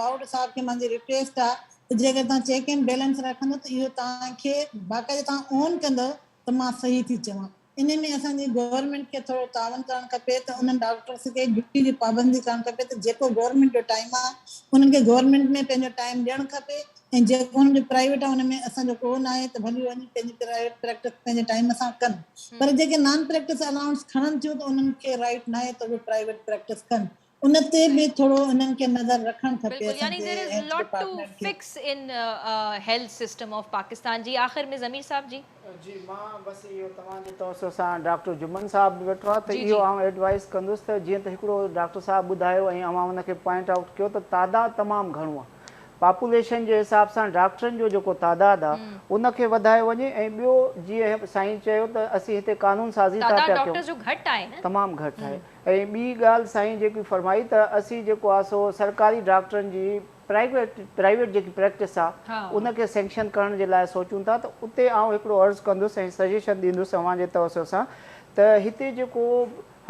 باوڊ صاحب کي منهنجي ريڪويسٽ آهي ته جيڪر توهان چيڪ اينڊ بيلنس رکندو ته اهو توهان کي باقاعده توهان اون ڪندو ته مان صحيح ٿي چوان انهي ۾ اسان جي گورنمينٽ کي ٿورو تعاون ڪرڻ کپي ته انهن ڊاڪٽرس کي ڊيوٽي جي پابندي ڪرڻ کپي ته جيڪو گورنمينٽ جو ٽائيم آهي انهن کي گورنمينٽ ۾ پنهنجو ٽائيم ڏيڻ کپي ۽ جيڪو انهن جو پرائيويٽ آهي ان ۾ اسان جو ڪو ناهي ته ڀلي وڃي پنهنجي پرائيويٽ پريڪٽس پنهنجي ٽائيم سان ڪن پر جيڪي نان پريڪٽس الائونس کڻن ٿيون ته انهن کي رائيٽ ناهي ته اهي پرائيويٽ پريڪٽس ڪن ان تي به ٿورو انهن کي نظر رکڻ کپي بلڪل اسان يعني جي there is health lot to department کي. fix in health system of Pakistan جي آخر ۾ ضمير صاحب جي. جي مان بس اهو توهان جي توسط سان ڊاڪٽر جمن صاحب به ويٺو آهي ته جي اهو جي. آئون ايڊوائيز ڪندس ته جيئن ته هڪڙو ڊاڪٽر صاحب ٻڌايو ۽ اوهان ان کي پوائنٽ آئوٽ ڪيو ته تعداد تمام گهڻو آهي پاپوليشن جي حساب سان ڊاڪٽرن جو جيڪو تعداد آهي ان کي وڌايو وڃي ۽ ٻيو جيئن سائين چيو ته اسين هتي قانون سازي ٿا تعداد پيا ڪيون ڊاڪٽرز جو گهٽ آهي نه. تمام گهٽ آهي ۽ ٻي ڳالهه سائين جيڪي فرمائي ته اسين جيڪو آ سو سرڪاري ڊاڪٽرن جي پرائيويٽ پرائيويٽ جيڪي پريڪٽس آ ان کي سينڪشن ڪرڻ جي لاء سوچون ٿا ته اتي آئون هڪڙو عرض ڪندس ۽ سجيشن ڏيندس اوهان جي توسط سان ته هتي جيڪو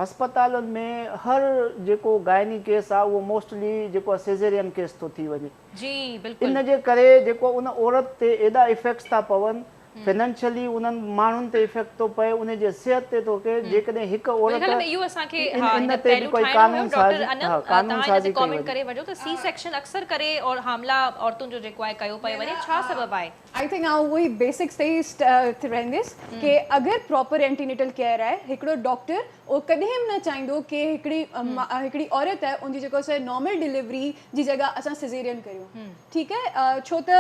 هسپتالن ۾ هر جيڪو گائني ڪيس آ اهو موسٽلي جيڪو آ سيزيرين ڪيس ٿو ٿي وڃي جي بلڪل ان جي ڪري جيڪو ان عورت تي ايڏا افيڪٽس ٿا پون فنانشلي انهن ماڻهن تي افيڪٽ ٿو پئي ان جي صحت تي ٿو ڪي جيڪڏهن هڪ عورت اهو اسان کي ها هن پهلو ٺاهڻو هيو ڊاڪٽر انم توهان هن تي ڪامينٽ ڪري وٺو ته سي سيڪشن اڪثر ڪري اور حاملا عورتن جو جيڪو آهي ڪيو پيو وڃي ڇا سبب آهي؟ I think آئون اهو ئي بيسڪس تي ئي رهنديس ڪي اگر پراپر اينٽينيٽل ڪيئر آهي هڪڙو ڊاڪٽر اهو ڪڏهن به نه چاهيندو ڪي هڪڙي هڪڙي عورت آهي ان جي جيڪو سو نارمل ڊليوري جي جڳهه اسان سيزيرين ڪريون ٺيڪ آهي ڇو ته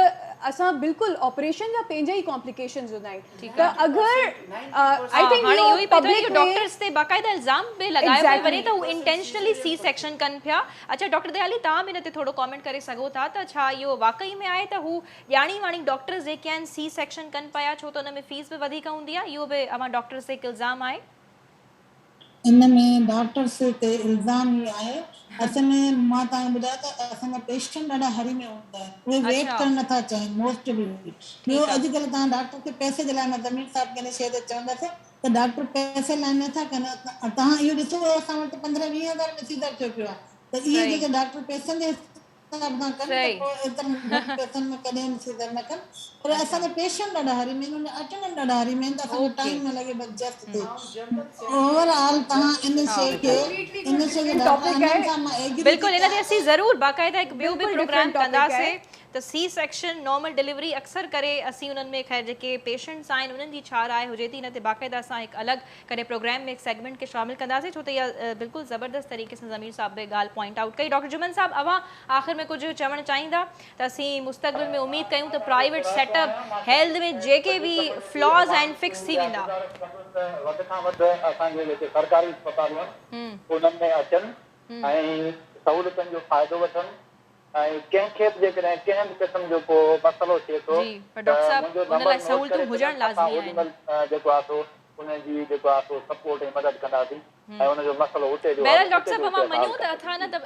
اسان بلڪل آپريشن جا پنهنجا ئي ڪامپليڪيشنز هوندا آهن ته اگر I ٿنڪ هاڻي اهو ئي پئي ٿو ڊاڪٽرز تي باقاعده الزام به لڳايو پيو وڃي ته هو انٽينشنلي سي سيڪشن ڪن پيا. اڇا ڊاڪٽر ديالي توهان به ان تي ٿورو ڪامينٽ ڪري سگهو ٿا ته ڇا اهو واقعي ۾ آهي ته هو ڄاڻي واڻي ڊاڪٽرز جيڪي آهن سي سيڪشن ڪن پيا ڇو ته ان ۾ فيس به وڌيڪ هوندي آهي اهو به اوهان ڊاڪٽرز تي هڪ الزام آهي. ان ۾ ڊاڪٽرس تي الزام هي آهي اصل ۾ مان توهان کي ٻڌايان ته اسان جا پيشنٽ ڏاڍا هري ۾ هوندا آهن اهي ويٽ ڪرڻ نٿا چاهين موسٽلي ٻيو اڄڪلهه توهان ڊاڪٽر کي پئسي جي لاء مان ضمير صاحب کي ان شيء تي چوندس ته ڊاڪٽر پئسي لاء نٿا ڪن توهان اهو ڏسو اسان وٽ پندرهن ويهه هزار ۾ سيزر ٿيو پيو آهي ته اهي جيڪي ڊاڪٽر پئسن جي حساب سان ڪن ته پوء ايترن گهٽ پئسن ۾ ڪڏهن به سيزر نه ڪن پر اسان جا پيشنٽ ڏاڍا هري ۾ آهن اٽينڊنٽ ڏاڍا هري ۾ آهن ته اسان کي ٽائيم نه لڳي بس جسٽ ٿئي اوور آل توهان ان شي کي ان شي کي ڊاڪٽر انهن سان مان ايگري ٿي بلڪل ان تي اسين ضرور باقاعده هڪ ٻيو به پروگرام ڪنداسي ته سي سيڪشن نارمل ڊليوري اڪثر ڪري اسين انهن ۾ خير جيڪي پيشنٽس آهن انهن جي ڇا راء هجي ٿي ان تي باقاعده اسان هڪ الڳ ڪڏهن پروگرام ۾ هڪ سيگمينٽ کي شامل ڪنداسين ڇو ته اها بلڪل زبردست طريقي سان ضمير صاحب به ڳالهه پوائنٽ آئوٽ ڪئي. ڊاڪٽر جمن صاحب اوهان آخر ۾ ڪجهه چوڻ چاهيندا ته اسين مستقبل ۾ اميد ڪيون ته پرائيويٽ سيٽ اپ هيلٿ ۾ جيڪي به فلاز آهن فڪس ٿي ويندا. وڌ کان وڌ اسان جي جيڪي سرڪاري اسپتالون آهن انهن ۾ اچن ۽ سهولتن جو فائدو وٺن ۽ ڪنهن کي به جيڪڏهن ڪنهن به قسم جو ڪو مسئلو ٿئي ٿو جي پر ته ڊاڪٽر صاحب منهنجو ان نمبر لاء نوٽ ڪري سهولتون هجڻ ڇڏن اسان لازمي اوڏي آهن. مهل جيڪو آهي سو ان جي جيڪو آهي سو سپورٽ ۽ مدد ڪنداسين ۽ ان جو مسئلو اتي جو بهرحال ڊاڪٽر اتي صاحب جو اتي اوهان اسان حل مڃون ته اٿا ڪنداسين نه ته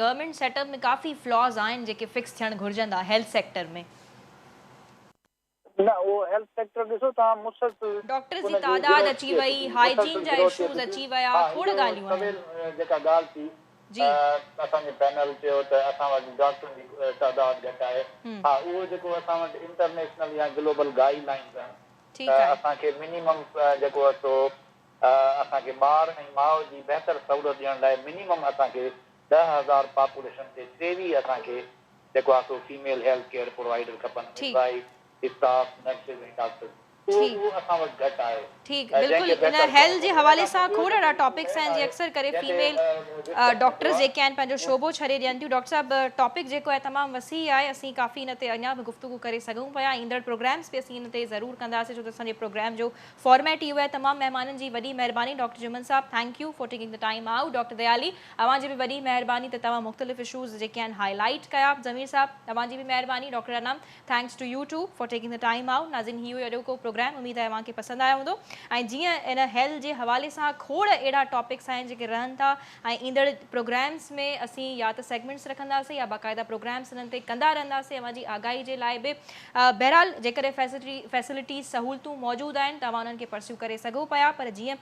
گورنمينٽ سيٽ اپ ۾ ڪافي فلاز آهن جيڪي فڪس ٿيڻ گهرجندا هيلٿ سيڪٽر ۾. نه اهو هيلٿ سيڪٽر ڏسو توهان مسلسل ڊاڪٽرز ان جي جي تعداد گروٿ اچي ٿئي وئي ٿي هائجين مسلسل جا گروٿ ٿئي اشوز ٿي اچي ويا ها کوڙ اهو ڳالهيون آهن. سويل جيڪا ڳالهه ٿي جي. اسان جي پينل چيو ته اسان وٽ ڊاڪٽرن جي تعداد گهٽ آهي ها اهو جيڪو اسان وٽ انٽرنيشنل يا گلوبل گائيڊ لائنز آهن ٺيڪ ته آهي. اسان کي منيمم جيڪو آهي سو اسان کي ٻار ۽ ماء جي بهتر سهولت ڏيڻ لاء منيمم اسان کي 10,000 پاپوليشن تي 23 اسان کي جيڪو آهي سو فيميل هيلٿ ڪيئر پرووائيڊر کپن ٺيڪ. Mid wife, staff, nurses ۽ doctors اهو ٺيڪ. اهو اسان وٽ گهٽ آهي ٺيڪ جنهن بلڪل کي ان بهتر ڪرڻو هيلٿ جي پوندو ان حوالي کان سان پوء ٻيو کوڙ اهڙا جيڪو ٽاپڪس مين آهن جي آهي اڪثر ڪري جنهن تي فيميل ڊسڪس ٿيندو ڊاڪٽرز آهي جيڪي آهن پنهنجو شعبو ڇڏي ڏين ٿيون ڊاڪٽر صاحب ٽاپڪ جيڪو آهي تمام وسيع آهي اسين ڪافي ان تي اڃا به گفتگو ڪري سگهون پيا ايندڙ پروگرامس به اسين ان تي ضرور ڪنداسين ڇو ته اسان جي پروگرام جو فارميٽ ئي اهو آهي تمام مهمانن جي وڏي مهرباني ڊاڪٽر جمن صاحب thank you for taking the time out doctor Dayali اوهان جي به وڏي مهرباني ته توهان مختلف اشوز جيڪي آهن هائي لائيٽ ڪيا ضمير صاحب اوهان جي به مهرباني doctor Anam thanks to you too for taking the time out ناظرين هي هيو اڄوڪو پروگرام اميد آهي اوهان کي پسند آيو هوندو ۽ جيئن ان هيلٿ جي حوالي سان کوڙ اهڙا ٽاپڪس آهن جيڪي رهن ٿا ۽ ايندڙ پروگرامس ۾ اسين يا ته سيگمينٽس رکنداسين يا باقاعده پروگرامس انهن تي ڪندا رهنداسين اوهان جي آگاهي جي لاء به بهرحال جيڪڏهن فيسلٽيز سهولتون موجود آهن ته اوهان انهن کي پرسيو ڪري سگهو پيا پر جيئن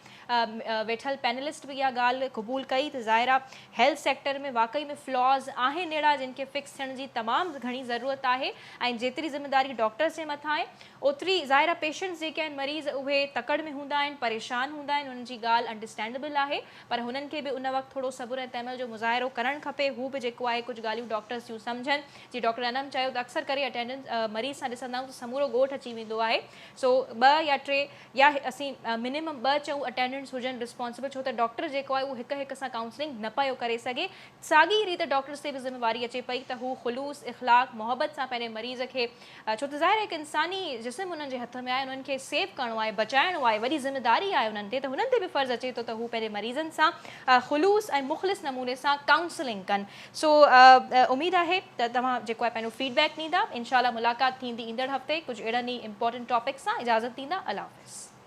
ويٺل پينلسٽ به اها ڳالهه قبول ڪئي ته ظاهر آهي هيلٿ سيڪٽر ۾ واقعي ۾ فلاز آهن اهڙا جن کي فڪس ٿيڻ جي تمام گهڻي ضرورت آهي ۽ جيتري ذميداري ڊاڪٽرز جي مٿان آهي اوتري ظاهر آهي پيشنٽس جيڪي آهن مريض اهي تڪڙ ۾ هوندا آهن پريشان هوندا آهن انهن جي ڳالهه انڊرسٽينڊبل آهي پر هنن کي به ان وقت ٿورو صبر ۽ تحمل جو مظاهرو ڪرڻ کپي هو به جيڪو آهي ڪجهه ڳالهيون ڊاڪٽرز جون سمجهن جي ڊاڪٽر انم چيو ته اڪثر ڪري اٽينڊنس مريض سان ڏسندا آهيون ته سمورو ڳوٺ اچي ويندو آهي سو ٻه يا ٽي يا اسين منيمم ٻه چئون اٽينڊنٽس هجن رسپانسبل ڇو ته ڊاڪٽر جيڪو آهي اهو هڪ هڪ سان ڪائونسلنگ نه پيو ڪري سگهي ساڳي ريت ڊاڪٽرس تي به ذميواري اچي پئي ته هو خلوص اخلاق محبت سان پنهنجي مريض کي ڇو ته ظاهر آهي هڪ انساني جسم انهن جي هٿ ۾ آهي انهن کي سيو ڪرڻو آهي بچائڻو آهي وڏي ذميداري آهي انهن تي ته هنن تي به فرض اچي ٿو ته هو پنهنجي مريضن سان خلوص ۽ مخلص نموني سان ڪائونسلنگ ڪن سو اميد آهي ته توهان جيڪو آهي پنهنجو فيڊ بيڪ ڏيندا انشاء الله ملاقات ٿيندي ايندڙ هفتي ڪجهه اهڙن ئي امپورٽنٽ ٽاپڪس سان اجازت ڏيندا الله حافظ.